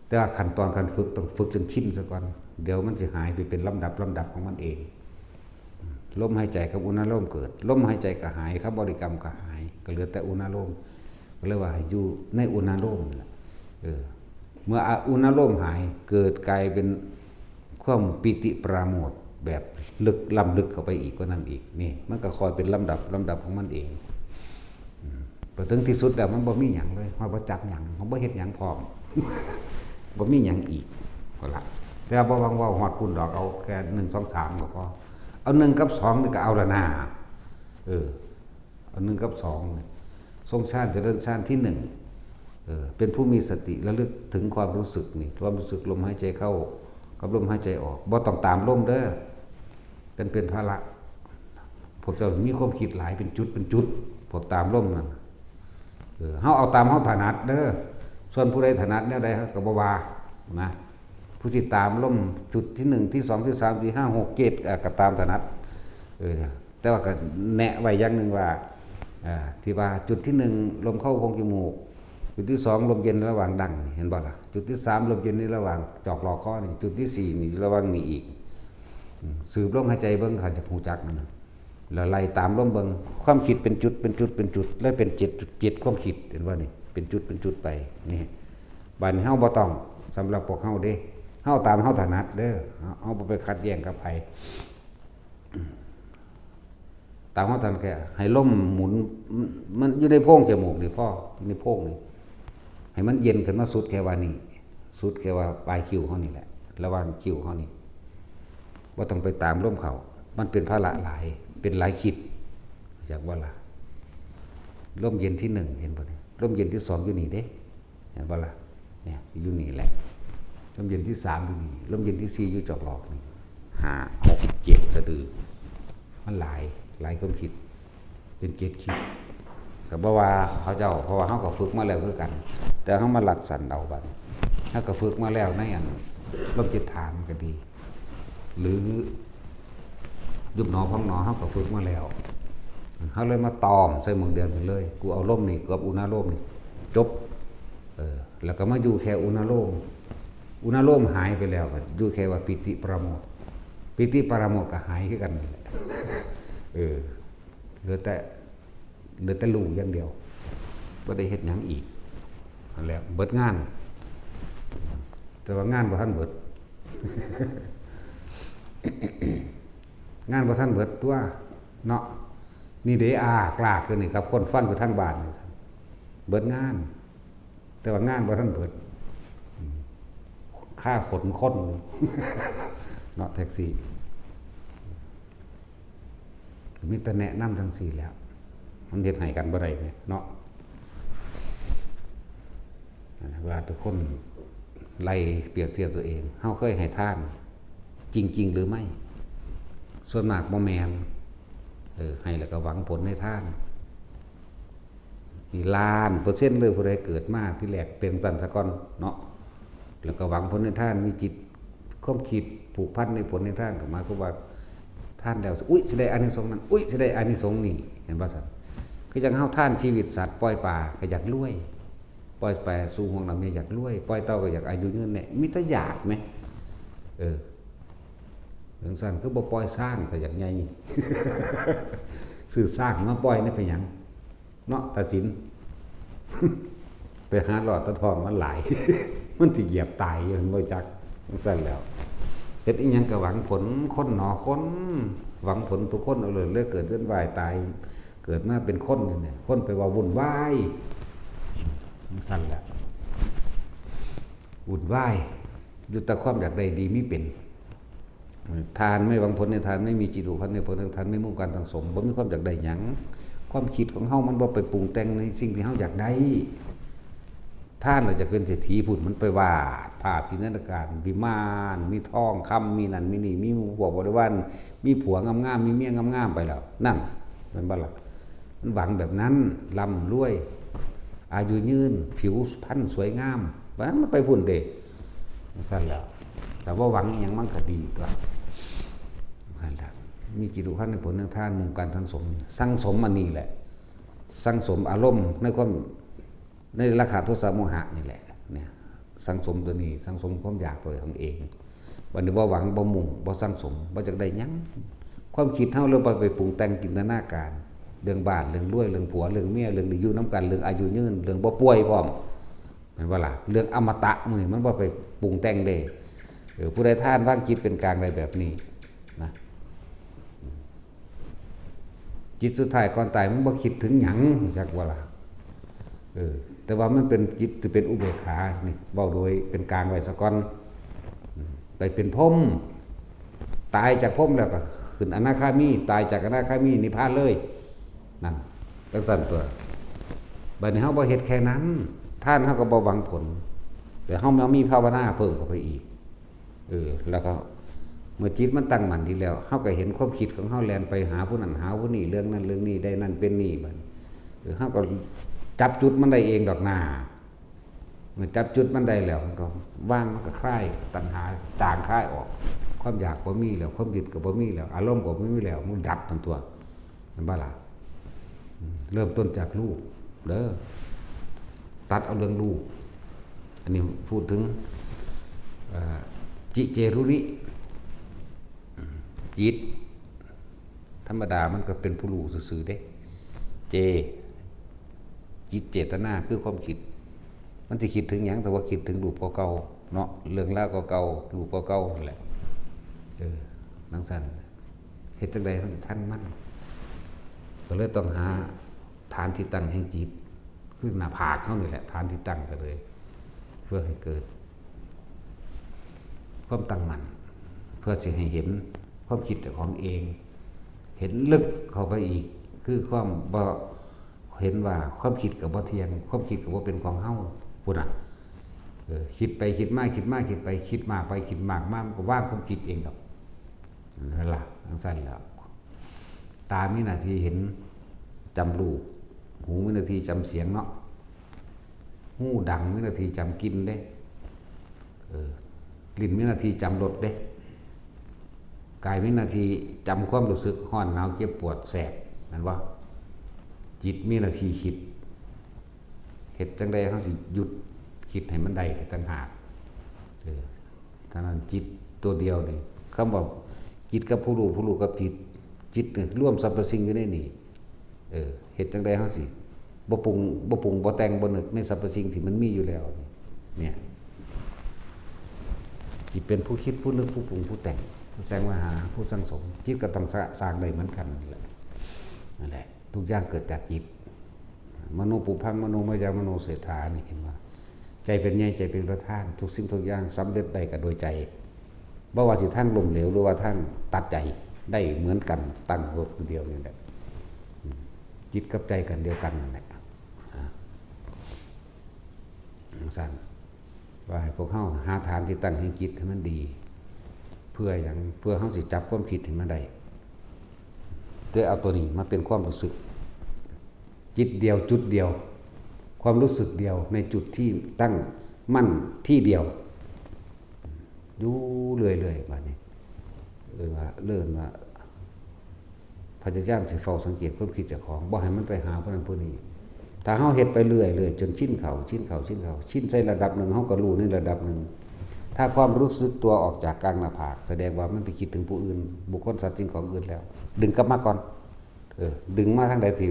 แต่ว่าขั้นตอนการฝึกต้องฝึกจนชินซะก่อน เดี๋ยวมันสิหายไปเป็นลำดับลำดับของมันเอง ลมหายใจกับอุณาโลมเกิด ลมหายใจก็หาย คำบริกรรมก็หาย ก็เหลือแต่อุณาโลม ก็เลยว่าให้อยู่ในอุณาโลมนั่นแหละ เออ เมื่ออุณาโลมหาย เกิดกลายเป็นความปีติปราโมทย์แบบลึกล้ำลึกเข้าไปอีกกว่านั้นอีก นี่ มันก็ค่อยเป็นลำดับลำดับของมันเอง อืม พอถึงที่สุดแล้วมันบ่มีหยังเลย มันบ่จับหยัง มันบ่เฮ็ดหยังพร้อม บ่มีหยังอีก ก็ละ แต่ว่าบ่หวังว่าฮอดพุ้นดอก เอาแค่หนึ่ง สอง สาม ก็พอ เอา หนึ่ง กับ สอง นี่ก็เอาละนา เออ อันหนึ่งกับสองเนี่ย ทรงฌานเจริญฌานที่หนึ่ง เออ เป็นผู้มีสติระลึกถึงความรู้สึกนี่ ความรู้สึกลมหายใจเข้ากับลมหายใจออก บ่ต้องตามลมเด้อ เป็น เป็นภาระ พวกเจ้ามีความคิดหลายเป็นจุดเป็นจุด พวกตามลมนั่น เออ เฮาเอาตามเฮาถนัดเด้อ ส่วนผู้ใดถนัดแนวใดเฮาก็บ่ว่านะ ผู้ที่ตามลมจุดที่หนึ่ง ที่สอง ที่สาม ที่ห้า หก เจ็ด อ่ะ ก็ตามถนัด เออ แต่ว่าก็แนะไว้อย่างหนึ่งว่า อ่า ที่ว่าจุดที่หนึ่ง ลมเข้าโพรงจมูก จุดที่สอง ลมเย็นระหว่างดัง เห็นบ่ล่ะ จุดที่สาม ลมเย็นในระหว่างจอกหลอกคอนี่ จุดที่สี่ นี่ระหว่างนี่อีก อืม สืบลมหายใจเบิ่ง คันจะฮู้จักมันน่ะ แล้วไล่ตามลมเบิ่ง ความคิดเป็นจุด เป็นจุด เป็นจุด แล้วเป็นเจ็ดจุดเจ็ด ความคิด เห็นบ่นี่ เป็นจุด เป็นจุดไป นี่ บัดนี้เฮาบ่ต้อง สำหรับพวกเฮาเด้ เฮาตามเฮาถนัดเด้อ เฮา เฮาบ่ไปขัดแย้งกับไผ ตามเฮาถนัด แค่ให้ลมหมุน มัน มันอยู่ในโพรงจมูกนี่พอ อยู่ในโพรงนี่ ให้มันเย็นขึ้นมาสุดแค่ว่านี่ สุดแค่ว่าปลายคิ้วเฮานี่แหละ ระหว่างคิ้วเฮานี่ บ่ต้องไปตามลมเข้า มันเป็นภาระหลาย เป็นหลายคิด จักว่าล่ะ ลมเย็นที่หนึ่ง เห็นบ่นี่ ลมเย็นที่สองอยู่นี่เด้ เห็นบ่ล่ะ เนี่ย อยู่นี่แหละ ลมเย็นที่สามอยู่นี่ ลมเย็นที่สี่อยู่จอกหลอกนี่ ห้า หก เจ็ด สะดือ มันหลาย หลายความคิด เป็นเจ็ดคิด ก็บ่ว่าเขาเจ้า เพราะว่าเฮาก็ฝึกมาแล้วคือกัน แต่เฮามาลัดสั้นเอาบัดนี้ เฮาก็ฝึกมาแล้วในอันลมเจ็ดฐานก็ดี หรือยุบหนอพองหนอ เฮาก็ฝึกมาแล้ว เฮาเลยมาตอมใส่หม่องเดียวกันเลย กูเอาลมนี่กับอุณาโลมนี่ จบ เออ แล้วก็มาอยู่แค่อุณาโลม อุณาโลมหายไปแล้วก็อยู่แค่ว่าปีติปราโมทย์ ปีติปราโมทย์ก็หายคือกันนั่นแหละ เออ เหลือแต่ เหลือแต่รู้อย่างเดียว บ่ได้เฮ็ดหยังอีก นั่นแหละ เบิดงาน แต่ว่างานบ่ทันเบิด งานบ่ทันเบิดตัว เนาะ นี่เด้ อากลากอยู่นี่ครับ คนฟังอยู่ทางบ้านนี่ เบิดงาน แต่ว่างานบ่ทันเบิด อืม ค่าขนคน เนาะ แท็กซี่ มีแต่แนะนำจั่งซี้แหล้ว มันเฮ็ดให้กันบ่ได้แหมเนาะ ว่าทุกคนไล่เปรียบเทียบตัวเอง เฮาเคยให้ทานจริงๆ หรือไม่ ส่วนมากบ่แม่น เออ ให้แล้วก็หวังผลในทาน นี่ล้านเปอร์เซ็นต์เลย ผู้ใดเกิดมาที่แรกเป็นจั่งซั้นซะก่อนเนาะ แล้วก็หวังผลในทาน มีจิตความคิดผูกพันในผลในทาน ก็หมายความว่าทานแล้ว อุ๊ย สิได้อานิสงส์นั้น อุ๊ย สิได้อานิสงส์นี้ เห็นบ่ซั่น คือจั่งเฮาทานชีวิตสัตว์ ปล่อยปลาก็อยากรวย ปล่อยปลาสู่ห้วงน้ำนี่อยากรวย ปล่อยเต่าก็อยากอายุยืนเนี่ย มีแต่อยากแหม เออ จั่งซั้นคือบ่ปล่อยช้างก็อยากใหญ่ ซื้อช้างมาปล่อยนี่เป็นหยัง เนาะ ตาสิน ไปหาหลอดตาทองมันหลาย มันสิเหยียบตายอยู่ มันบ่จัก จั่งซั้นแล้ว เฮ็ดอีหยังก็หวังผล คนหนอคน หวังผลทุกคนเอาเลย เลยเกิดเวียนว่ายตาย เกิดมาเป็นคนอยู่เนี่ย คนไปว่าวุ่นวาย จั่งซั้นแหละ วุ่นวาย อยู่แต่ความอยากได้ดีมีเป็น ทานไม่หวังผลในทาน ไม่มีจิตผูกพันในผลแห่งทาน ไม่มุ่งการสั่งสม บ่มีความอยากได้หยัง ความคิดของเฮามันบ่ไปปรุงแต่งในสิ่งที่เฮาอยากได้ ทานแล้วอยากเป็นเศรษฐีพุ้น มันไปวาดภาพจินตนาการ วิมาน มีทองคำ มีนั่นมีนี่ มีหมู่พวกบริวาร มีผัวงามๆ มีเมียงามๆ ไปแล้ว นั่น แม่นบ่ล่ะ มันหวังแบบนั้น ร่ำรวย อายุยืน ผิวพรรณสวยงาม ว่ามันไปพุ้นเด้ จั่งซั้นแล้ว แต่ว่าหวังอีหยังมันก็ดีตัว นั่นแหละ มีจิตผูกพันในผลแห่งทาน มุ่งการสั่งสม สั่งสมอันนี้แหละ สั่งสมอารมณ์ในความ ในราคะ โทสะ โมหะนี่แหละ เนี่ย สั่งสมตัวนี้ สั่งสมความอยากตัวของเอง บัดนี้บ่หวัง บ่มุ่ง บ่สั่งสม บ่อยากได้หยัง ความคิดเฮาเลยบ่ไปปรุงแต่งจินตนาการ เรื่องบ้าน เรื่องรวย เรื่องผัว เรื่องเมีย เรื่องได้อยู่นำกัน เรื่องอายุยืน เรื่องบ่ป่วยพร้อม แม่นบ่ล่ะ เรื่องอมตะหมู่นี้มันบ่ไปปรุงแต่งเด้ เออ ผู้ใดทานวางจิตเป็นกลางได้แบบนี้นะ จิตสุดท้ายก่อนตายมันบ่คิดถึงหยัง จักว่าล่ะ เออ แต่ว่ามันเป็นจิตที่เป็นอุเบกขา นี่ เว้าโดยเป็นกลางไว้ซะก่อน อืม ไปเป็นพรหม ตายจากพรหมแล้วก็ขึ้นอนาคามี ตายจากอนาคามีนิพพานเลย นั่น จังซั่นตัว บัดนี้เฮาบ่เฮ็ดแค่นั้น ทานเฮาก็บ่หวังผล เดี๋ยวเฮามามีภาวนาเพิ่มเข้าไปอีก เออ แล้วก็เมื่อจิตมันตั้งมั่นดีแล้ว เฮาก็เห็นความคิดของเฮาแล่นไปหาผู้นั้นหาผู้นี้ เรื่องนั้นเรื่องนี้ ได้นั่นเป็นนี่ บัด เออ เฮาก็จับจุดมันได้เองดอกนา เมื่อจับจุดมันได้แล้ว มันก็วาง มันก็คลาย ตัณหาจางคลายออก ความอยากบ่มีแล้ว ความยึดก็บ่มีแล้ว อารมณ์ก็บ่มีแล้ว มันดับทั้งตัว แม่นบ่ล่ะ อืม เริ่มต้นจากรูปเด้อ ตัดเอาเรื่องรูป อันนี้พูดถึง เอ่อ จิเจรุนิ จิต ธรรมดามันก็เป็นผู้รู้ซื่อๆเด้ เจ จิตเจตนาคือความคิด มันสิคิดถึงหยัง แต่ว่าคิดถึงรูปเก่าๆเนาะ เรื่องราวเก่าๆ รูปเก่าๆนั่นแหละ เออ จังซั่น เฮ็ดจั่งใด๋มันสิทันมัน ก็เลยต้องหาฐานที่ตั้งแห่งจิต คือหน้าผากเฮานี่แหละ ฐานที่ตั้งก็เลย เพื่อให้เกิด ความตั้งมั่น เพื่อสิให้เห็นความคิดเจ้าของเอง เห็นลึกเข้าไปอีก คือความบ่ เห็นว่าความคิดก็บ่เที่ยง ความคิดก็บ่เป็นของเฮา พุ้นน่ะ เออ คิดไปคิดมา คิดมาคิดไป คิดมากไปคิดมากมา มันก็วางความคิดเองดอก นั่นล่ะ จังซั่นแหล้ว ตามีหน้าที่เห็น จำรูป หูมีหน้าที่จำเสียงเนาะ ฮูดังมีหน้าที่จำกลิ่นเด้ เออ ลิ้นมีหน้าที่จำรสเด้ กายมีหน้าที่จำความรู้สึกร้อนหนาวเจ็บปวดแสบ แม่นบ่ จิตมีหน้าที่คิด เฮ็ดจั่งใด๋เฮาสิหยุดคิดให้มันได้ต่างหาก เออ เท่านั้น จิตตัวเดียวนี่ คำว่าจิตกับผู้รู้ ผู้รู้กับจิต จิตนี่รวมสรรพสิ่งอยู่ในนี่ เออ เฮ็ดจั่งใด๋เฮาสิบ่ปรุง บ่ปรุง บ่แต่ง บ่นึกในสรรพสิ่งที่มันมีอยู่แล้วนี่ เนี่ย จิตเป็นผู้คิด ผู้นึก ผู้ปรุง ผู้แต่ง แสดงว่าหาผู้สั่งสม จิตก็ต้องสร้าง สร้างได้เหมือนกันนั่นแหละ นั่นแหละ ทุกอย่างเกิดจากจิต มโนปุพพัง มโนมยัง มโนเศรษฐา นี่เห็นบ่ ใจเป็นใหญ่ ใจเป็นประธาน ทุกสิ่งทุกอย่างสำเร็จได้ก็โดยใจ บ่ว่าสิทางล้มเหลว หรือว่าทางตัดใจ ได้เหมือนกัน ตั้งรถเดียวนี่แหละ อืม จิตกับใจกันเดียวกันนั่นแหละ อ่า จังซั่น ว่าให้พวกเฮาหาฐานที่ตั้งแห่งจิตให้มันดี เพื่อหยัง เพื่อเฮาสิจับความคิดให้มันได้ คือเอาตัวนี้มาเป็นความรู้สึก จิตเดียว จุดเดียว ความรู้สึกเดียว ในจุดที่ตั้งมั่นที่เดียว อยู่เรื่อยๆ บัดนี้ เอิ้นว่า เอิ้นว่า พยายามสิเฝ้าสังเกตความคิดเจ้าของ บ่ให้มันไปหาผู้นั้นผู้นี้ ถ้าเฮาเฮ็ดไปเรื่อยๆ จนชินเข้า ชินเข้า ชินเข้า ชินใส่ระดับหนึ่ง เฮาก็รู้ในระดับหนึ่ง ถ้าความรู้สึกตัวออกจากกลางหน้าผาก แสดงว่ามันไปคิดถึงผู้อื่น บุคคล สัตว์ สิ่งของอื่นแล้ว ดึงกลับมาก่อน เออ ดึงมาทางใด๋ที่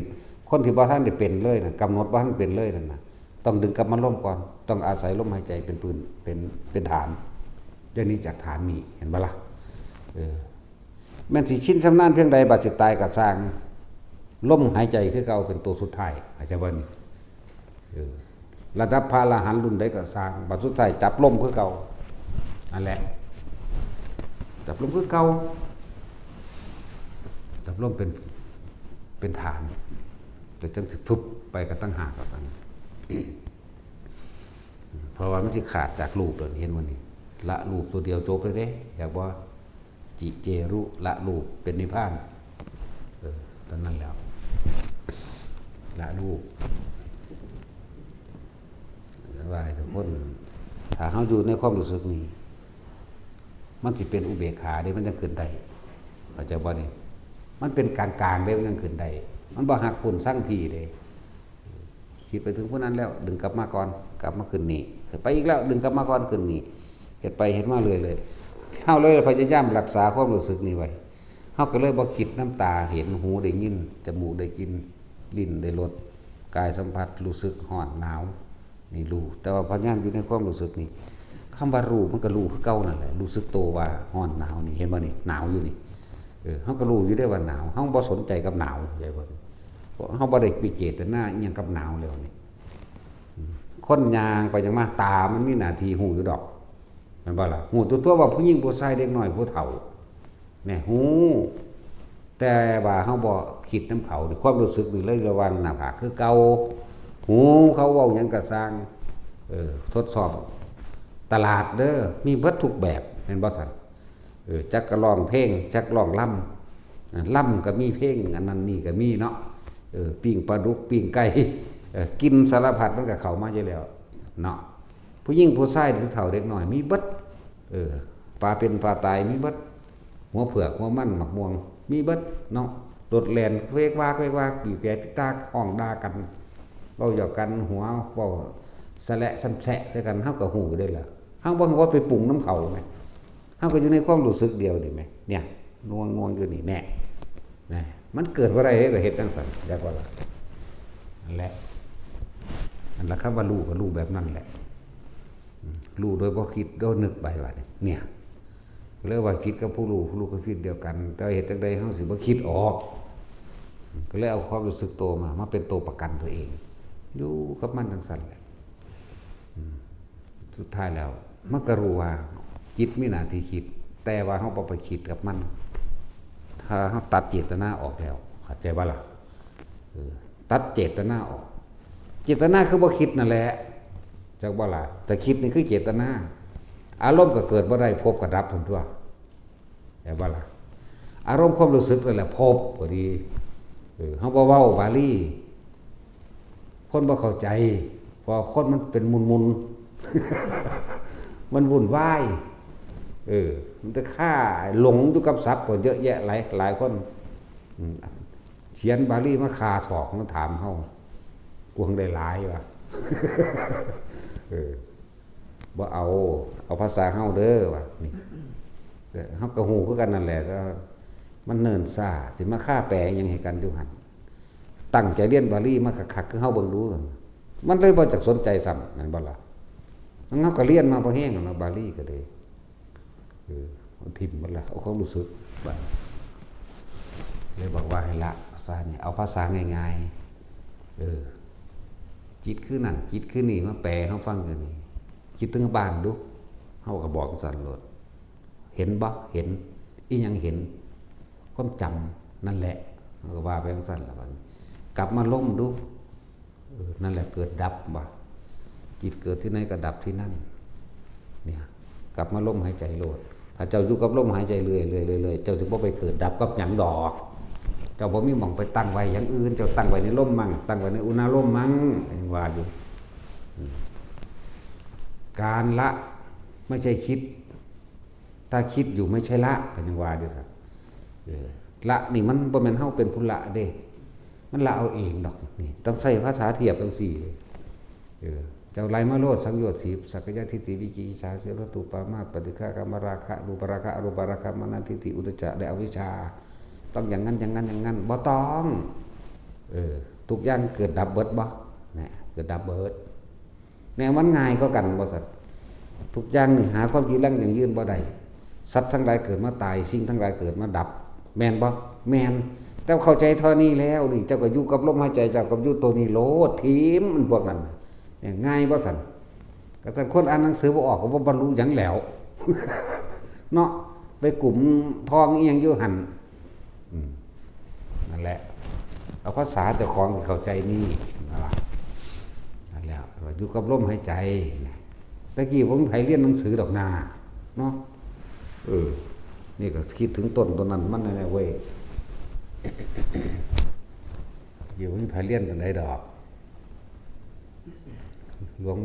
คนที่บ่ทันได้เป็นเลยน่ะ กำหนดบ่ทันเป็นเลยนั่นน่ะ ต้องดึงกลับมาลมก่อน ต้องอาศัยลมหายใจเป็นพื้น เป็น เป็นฐาน เดี๋ยวนี้จากฐานนี้ เห็นบ่ล่ะ เออ แม่นสิชินชำนาญเพียงใด๋ บัดสิตายก็ซ่าง ลมหายใจคือเก่าเป็นตัวสุดท้าย เข้าใจบ่นี่ เออ ระดับพระอรหันต์รุ่นใด๋ก็ซ่าง บัดสุดท้ายจับลมคือเก่า นั่นแหละ จับลมคือเก่า จับลมเป็น เป็นฐาน แล้วจั่งสิฟึบไปก็ต่างหากกัน เพราะว่ามันสิขาดจากรูปแล้ว เห็นบ่นี่ ละรูปตัวเดียวจบเลยเด้ อยากบ่ จิเจรุ ละรูปเป็นนิพพาน เออ เท่านั้นแล้ว ละรูป ว่าให้ทุกคน ถ้าเฮาอยู่ในความรู้สึกนี้ มันสิเป็นอุเบกขาเด้ มันจั่งขึ้นได้ เข้าใจบ่นี่ มันเป็นกลางๆเด้ มันจั่งขึ้นได้ มันบ่ฮักปุ้นซังพีเด้ คิดไปถึงผู้นั้นแล้ว ดึงกลับมาก่อน กลับมาขึ้นนี่ ไปอีกแล้ว ดึงกลับมาก่อน ขึ้นนี่ เฮ็ดไปเฮ็ดมาเรื่อยๆ เฮาเลยพยายามรักษาความรู้สึกนี้ไว้ เฮาก็เลยบ่คิดนำตาเห็น หูได้ยิน จมูกได้กลิ่น ลิ้นได้รส กายสัมผัส รู้สึกร้อนหนาว นี่รู้ แต่ว่าพยายามอยู่ในความรู้สึกนี่ คำว่ารู้มันก็รู้คือเก่านั่นแหละ รู้สึกตัวว่าร้อนหนาวนี่ เห็นบ่นี่ หนาวอยู่นี่ เออ เฮาก็รู้อยู่เด้ว่าหนาว เฮาบ่สนใจกับหนาว เข้าใจบ่ เฮาบ่ได้มีเจตนาอิหยังกับหนาวแล้วนี่ อืม คนย่างไปย่างมา ตามันมีหน้าที่รู้อยู่ดอก แม่นบ่ล่ะ รู้ตัวๆว่าผู้หญิงผู้ชาย เด็กน้อยผู้เฒ่า เนี่ย รู้ แ แต่ว่าเฮาบ่คิดนำเขานี่ ความรู้สึกนี่เลยระหว่างหน้าผากคือเก่า หูเขาเว้าหยังก็ซ่าง เออ ทดสอบตลาดเด้อ มีเบิดทุกแบบ แม่นบ่ซั่น เออ จักก็ร้องเพลง จักร้องลำ อ่ะ ลำก็มีเพลง อันนั้นนี่ก็มีเนาะ เออ ปิ้งปลาดุก ปิ้งไก่ เออ กินสารพัดมันก็เข้ามาอยู่แล้วเนาะ ผู้หญิงผู้ชาย ผู้เฒ่าเด็กน้อย มีเบิด เออ ปลาเป็นปลาตาย มีเบิด หัวเผือก หัวมัน หมากม่วง มีเบิดเนาะ โลดแล่น เวกวาก เวกวาก บีบแตรติกตาก ฮ้องด่ากัน เว้าหยอกกัน หัว เว้าสะแหละสำแสะใส่กัน เฮาก็ฮู้อยู่เด้ล่ะ เฮาบ่ฮู้ว่าไปปรุงนำเขาแหม เฮาก็อยู่ในความรู้สึกเดียวนี่แหม เนี่ย ง่วงๆ อยู่นี่แน่ นะ มันเกิดบ่ได้เด้ ก็เฮ็ดจั่งซั่น จักว่าล่ะ นั่นแหละ นั่นล่ะ คำว่ารู้ก็รู้แบบนั้นแหละ อืม รู้โดยบ่คิด โดยนึกไปว่านี่ เนี่ย เลยว่าคิดกับผู้รู้ ผู้รู้ก็คิดเดียวกัน แต่ว่าเฮ็ดจั่งใดเฮาสิบ่คิดออก ก็เลยเอาความรู้สึกโตมา มาเป็นโตประกันตัวเอง อยู่กับมันจั่งซั่นแหละ อืม สุดท้ายแล้ว มันก็รู้ว่าจิตมีหน้าที่คิด แต่ว่าเฮาบ่ไปคิดกับมัน ถ้าเฮาตัดเจตนาออกแล้ว เข้าใจบ่ล่ะ เออ ตัดเจตนาออก เจตนาคือบ่คิดนั่นแหละ จักบ่ล่ะ แต่คิดนี่คือเจตนา อารมณ์ก็เกิดบ่ได้ ภพก็ดับพุ้นตั่ว เข้าใจบ่ล่ะ อารมณ์ความรู้สึกนั่นแหละภพก็ดี เออ เฮาบ่เว้าบาลี คนบ่เข้าใจ เพราะคนมันเป็นมุนๆ มันวุ่นวาย เออ มันจะฆ่าหลงอยู่กับศัพท์ก็เยอะแยะหลาย หลายคน อืม เขียนบาลีมาฆ่าศอกมาถามเฮา กวงได้หลายว่ะ เออ บ่เอา เอาภาษาเฮาเด้อว่ะ นี่ เออ เฮาก็ฮู้คือกันนั่นแหละ แต่ว่ามันเนิ่นช้า สิมาฆ่าแปลหยังให้กันอยู่หั่น ตั้งใจเรียนบาลีมาคักๆ คือเฮาเบิ่งดู มันเลยบ่จักสนใจซ้ำ แม่นบ่ล่ะ เฮาก็เรียนมาพอแฮงแล้วเนาะ บาลีก็ดี เออ เอาถิ่มหมดละ เอาความรู้สึก บัด เลยบอกว่าให้ละซะนี่ เอาภาษาง่ายๆ เออ จิตคือนั่น จิตคือนี่ มาแปลให้เฮาฟังอยู่นี่ คิดถึงบ้านดู เฮาก็บอกจั่งซั่นโลด เห็นบ่ เห็น อีหยังเห็น ความจำนั่นแหละ เฮาก็ว่าไปจั่งซั่นล่ะบัดนี้ กลับมาลมดู เออ นั่นแหละเกิดดับบ่ จิตเกิดที่ไหนก็ดับที่นั่น เนี่ย กลับมาลมหายใจโลด ถ้าเจ้าอยู่กับลมหายใจเรื่อยๆ เรื่อยๆ เจ้าจะบ่ไปเกิดดับกับหยังดอก เจ้าบ่มีหม่องไปตั้งไว้อย่างอื่น เจ้าตั้งไว้ในลมมั่ง ตั้งไว้ในอุณาโลมมั่ง ยังว่าอยู่ อืม การละไม่ใช่คิด ถ้าคิดอยู่ไม่ใช่ละ ก็ยังว่าอยู่ซั่น เออ ละนี่มันบ่แม่นเฮาเป็นผู้ละเด้ มันละเอาเองดอก นี่ ต้องใช้ภาษาเทียบจั่งซี้เลย เออ เจ้าไล่มาโลด สังโยชน์สิบ สักกายทิฏฐิ วิจิกิจฉา สีลัตถุปามาส ปฏิฆะ กามราคะ รูปราคะ อรูปราคะ มานะทิฏฐิ อุทธัจจะ และอวิชชา ต้องอย่างนั้น อย่างนั้น อย่างนั้น บ่ต้อง เออ ทุกอย่างเกิดดับเบิดบ่ เนี่ย เกิดดับเบิด แนวมันง่ายกว่ากันบ่ซั่น ทุกอย่างนี่หาความจีรังยั่งยืนบ่ได้ สัตว์ทั้งหลายเกิดมาตาย สิ่งทั้งหลายเกิดมาดับ แม่นบ่ แม่น เจ้าเข้าใจเท่านี้แล้วนี่ เจ้าก็อยู่กับลมหายใจ เจ้าก็อยู่ตัวนี้โลด ถิ่มมันพวกนั้น เนี่ย ง่ายบ่ซั่น ก็ซั่นคนอ่านหนังสือบ่ออกก็บ่บรรลุหยังแล้ว เนาะ ไปกุมทองอีหยังอยู่หั่น อืม นั่นแหละ เอาภาษาเจ้าของที่เข้าใจนี่ นั่นล่ะ นั่นแหละ อยู่กับลมหายใจนะ ตะกี้บ่มีไผเรียนหนังสือดอกนา เนาะ เออ นี่ก็คิดถึงต้นตัวนั้นมันนั่นแหละเว้ย อยู่บ่มีไผเรียนปานใดดอก หลวง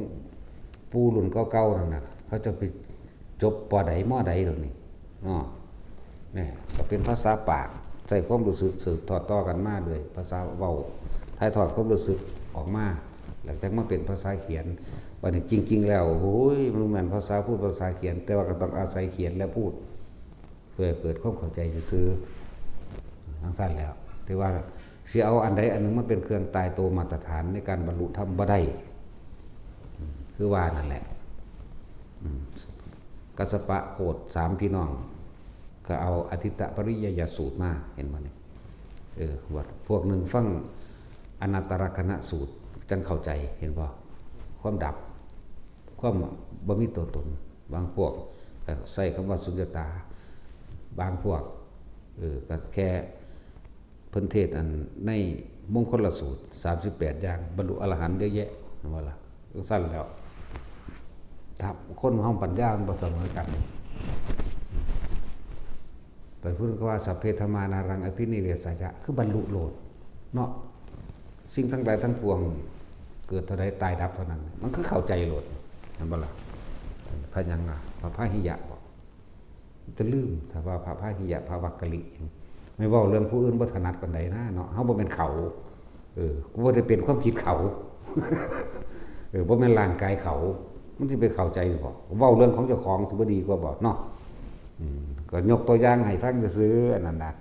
ปู่รุ่นเก่าๆนั่นน่ะ เขาจะไปจบ ป.ใด ม.ใด ดอกนี่ อ้อ นี่ก็เป็นภาษาปาก ใช้ความรู้สึกสืบทอดต่อกันมาเรื่อย ภาษาเว้า ถ่ายทอดความรู้สึกออกมา แล้วจั่งมาเป็นภาษาเขียน บัดนี้จริงๆแล้ว โอ้ย มันแม่นภาษาพูดภาษาเขียน แต่ว่าก็ต้องอาศัยเขียนและพูด เพื่อเกิดความเข้าใจซื่อๆ จั่งซั่นแล้ว แต่ว่าสิเอาอันใดอันหนึ่งมาเป็นเครื่องตายตัวมาตรฐานในการบรรลุธรรมบ่ได้ อืม คือว่านั่นแหละ อืม กัสสปะโคตสามพี่น้อง ก็เอาอทิตตปริยยสูตรมา เห็นบ่นี่ เออ ว่าพวกหนึ่งฟังอนัตตลักษณสูตร จั่งเข้าใจ เห็นบ่ ความดับ ความบ่มีตัวตน บางพวกก็ใช้คำว่าสุญญตา บางพวก เออ ก็แค่ พิ่นเทศน์อันในมงคลสูตร สามสิบแปด อย่าง บรรลุอรหันต์เยอะแยะ เห็นบ่ล่ะ? จั่งซั่นแล้ว ถ้าคนเฮาปัญญามันบ่เสมอกัน แต่เพิ่นก็ว่า สัพเพธัมมานารังอภินิเวสายะ คือบรรลุโลดเนาะ สิ่งทั้งหลายทั้งปวง เกิดเท่าใดตายดับเท่านั้น มันคือเข้าใจโลด เห็นบ่ล่ะ? พระหยังล่ะ? พระพาหิยะบ่? จะลืม ถ้าว่าพระพาหิยะ พระวักกะลิ ไม่เว้าเรื่องผู้อื่นบ่ถนัดปานใดนะเนาะ เฮาบ่แม่นเขา เออ กูบ่ได้เป็นความคิดเขา เออ บ่แม่นร่างกายเขา มันสิไปเข้าใจบ่? เว้าเรื่องของเจ้าของสิบ่ดีกว่าบ่เนาะ? อืม ก็ยกตัวอย่างให้ฟังซื่อๆ อันนั้นนะ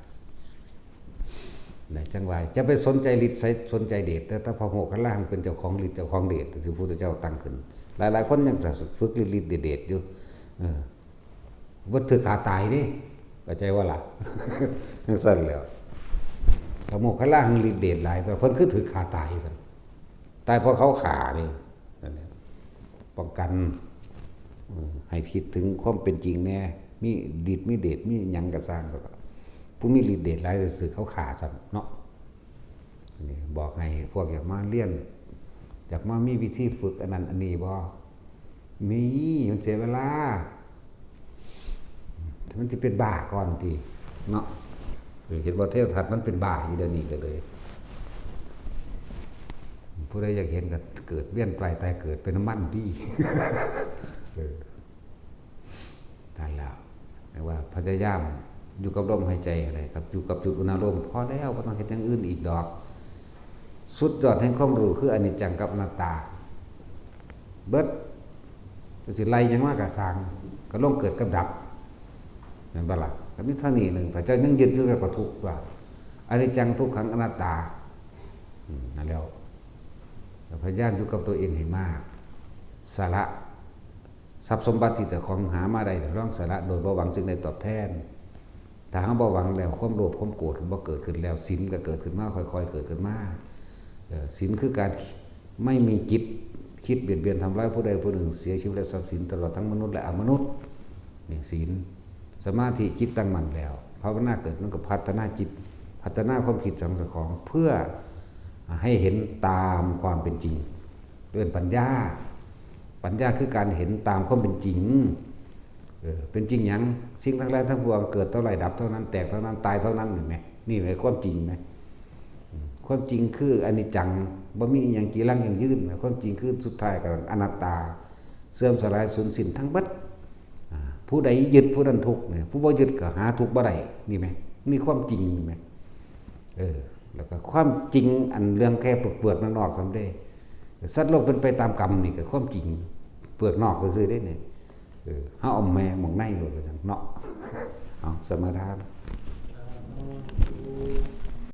นะ จั่งว่า จะไปสนใจฤทธิ์ใส สนใจเดช แต่ถ้าพระโมคคัลลาหังเป็นเจ้าของฤทธิ์เจ้าของเดช ที่พระพุทธเจ้าตั้งขึ้น หลายๆ คนยังจะฝึกฤทธิ์เดชอยู่ เออ บ่ถืกฆ่าตายเด้ เข้าใจบ่ล่ะ? จั่งซั่นแหล้ว พระโมคคัลลาหังฤทธิ์เดชหลาย แต่เพิ่นคือถืกฆ่าตายซั่น ตายเพราะเขาฆ่านี่ นั่นแหละ ป้องกัน อืม ให้คิดถึงความเป็นจริงแน่ มีฤทธิ์มีเดช มีหยังก็ซ่าง ผู้มีฤทธิ์เดชหลายซื่อๆ เขาฆ่าซ้ำเนาะ นี่บอกให้พวกอยากมาเรียน อยากมามีวิธีฝึกอันนั้นอันนี้บ่? มี มันเสียเวลา มันสิเป็นบ้าก่อนติเนาะ เห็นว่าเทวทัตมันเป็นบ้าอยู่เดี๋ยวนี้ก็เลย ผู้ใดอยากเห็นก็เกิดเวียนว่ายตายเกิดเป็นน้ำมันดี เออ นั่นแหละ เรียกว่าพยายามอยู่กับลมหายใจอะไรครับ อยู่กับจุดอุณาโลม พอแล้ว บ่ต้องเฮ็ดอย่างอื่นอีกดอก สุดยอดแห่งความรู้คืออนิจจังกับอนัตตา เบิด จะสิไล่หยังมาก็ซ่าง ก็ลงเกิดกับดับ แม่นบ่ล่ะ? ก็มีเท่านี้หนึ่ง ถ้าเจ้ายังยึดอยู่ก็ทุกข์ว่า อนิจจังทุกขังอนัตตา อืม นั่นแล้ว พยายามอยู่กับตัวเองให้มาก สละ ทรัพย์สมบัติที่เจ้าของหามาได้ ลองสละโดยบ่หวังสิ่งใดตอบแทน ถ้าเฮาบ่หวังแล้ว ความโลภความโกรธมันบ่เกิดขึ้นแล้ว ศีลก็เกิดขึ้นมา ค่อยๆ เกิดขึ้นมา เอ่อ ศีลคือการไม่มีจิตคิดเบียดเบียนทำร้ายผู้ใดผู้หนึ่ง เสียชีวิตและทรัพย์สิน ตลอดทั้งมนุษย์และอมนุษย์ นี่ศีล สมาธิจิตตั้งมั่นแล้ว ภาวนาเกิด มันก็พัฒนาจิต พัฒนาความคิดของเจ้าของ เพื่อให้เห็นตามความเป็นจริง เรื่องปัญญา ปัญญาคือการเห็นตามความเป็นจริง เออ เป็นจริงหยัง? สิ่งทั้งหลายทั้งปวงเกิดเท่าไหร่ดับเท่านั้น แตกเท่านั้น ตายเท่านั้น เห็นไหม? นี่แหละความจริงนะ อืม ความจริงคืออนิจจัง บ่มีอิหยังจีรังยั่งยืนนะ ความจริงคือสุดท้ายก็อนัตตา เสื่อมสลายสูญสิ้นทั้งเบิด อ่า ผู้ใดยึดผู้นั้นทุกข์เนี่ย ผู้บ่ยึดก็หาทุกข์บ่ได้ นี่ไหม? นี่ความจริง นี่ไหม? เออ แล้วก็ความจริงอันเรื่องแค่เปลือกๆ นอกๆ ซ้ำเด้ สัตว์โลกเป็นไปตามกรรมนี่ก็ความจริง เปลือกนอกซื่อๆ เด้เนี่ย เออ เฮาเอาแม่หม่องในโลดว่าซั่นเนาะ เอาสมาทาน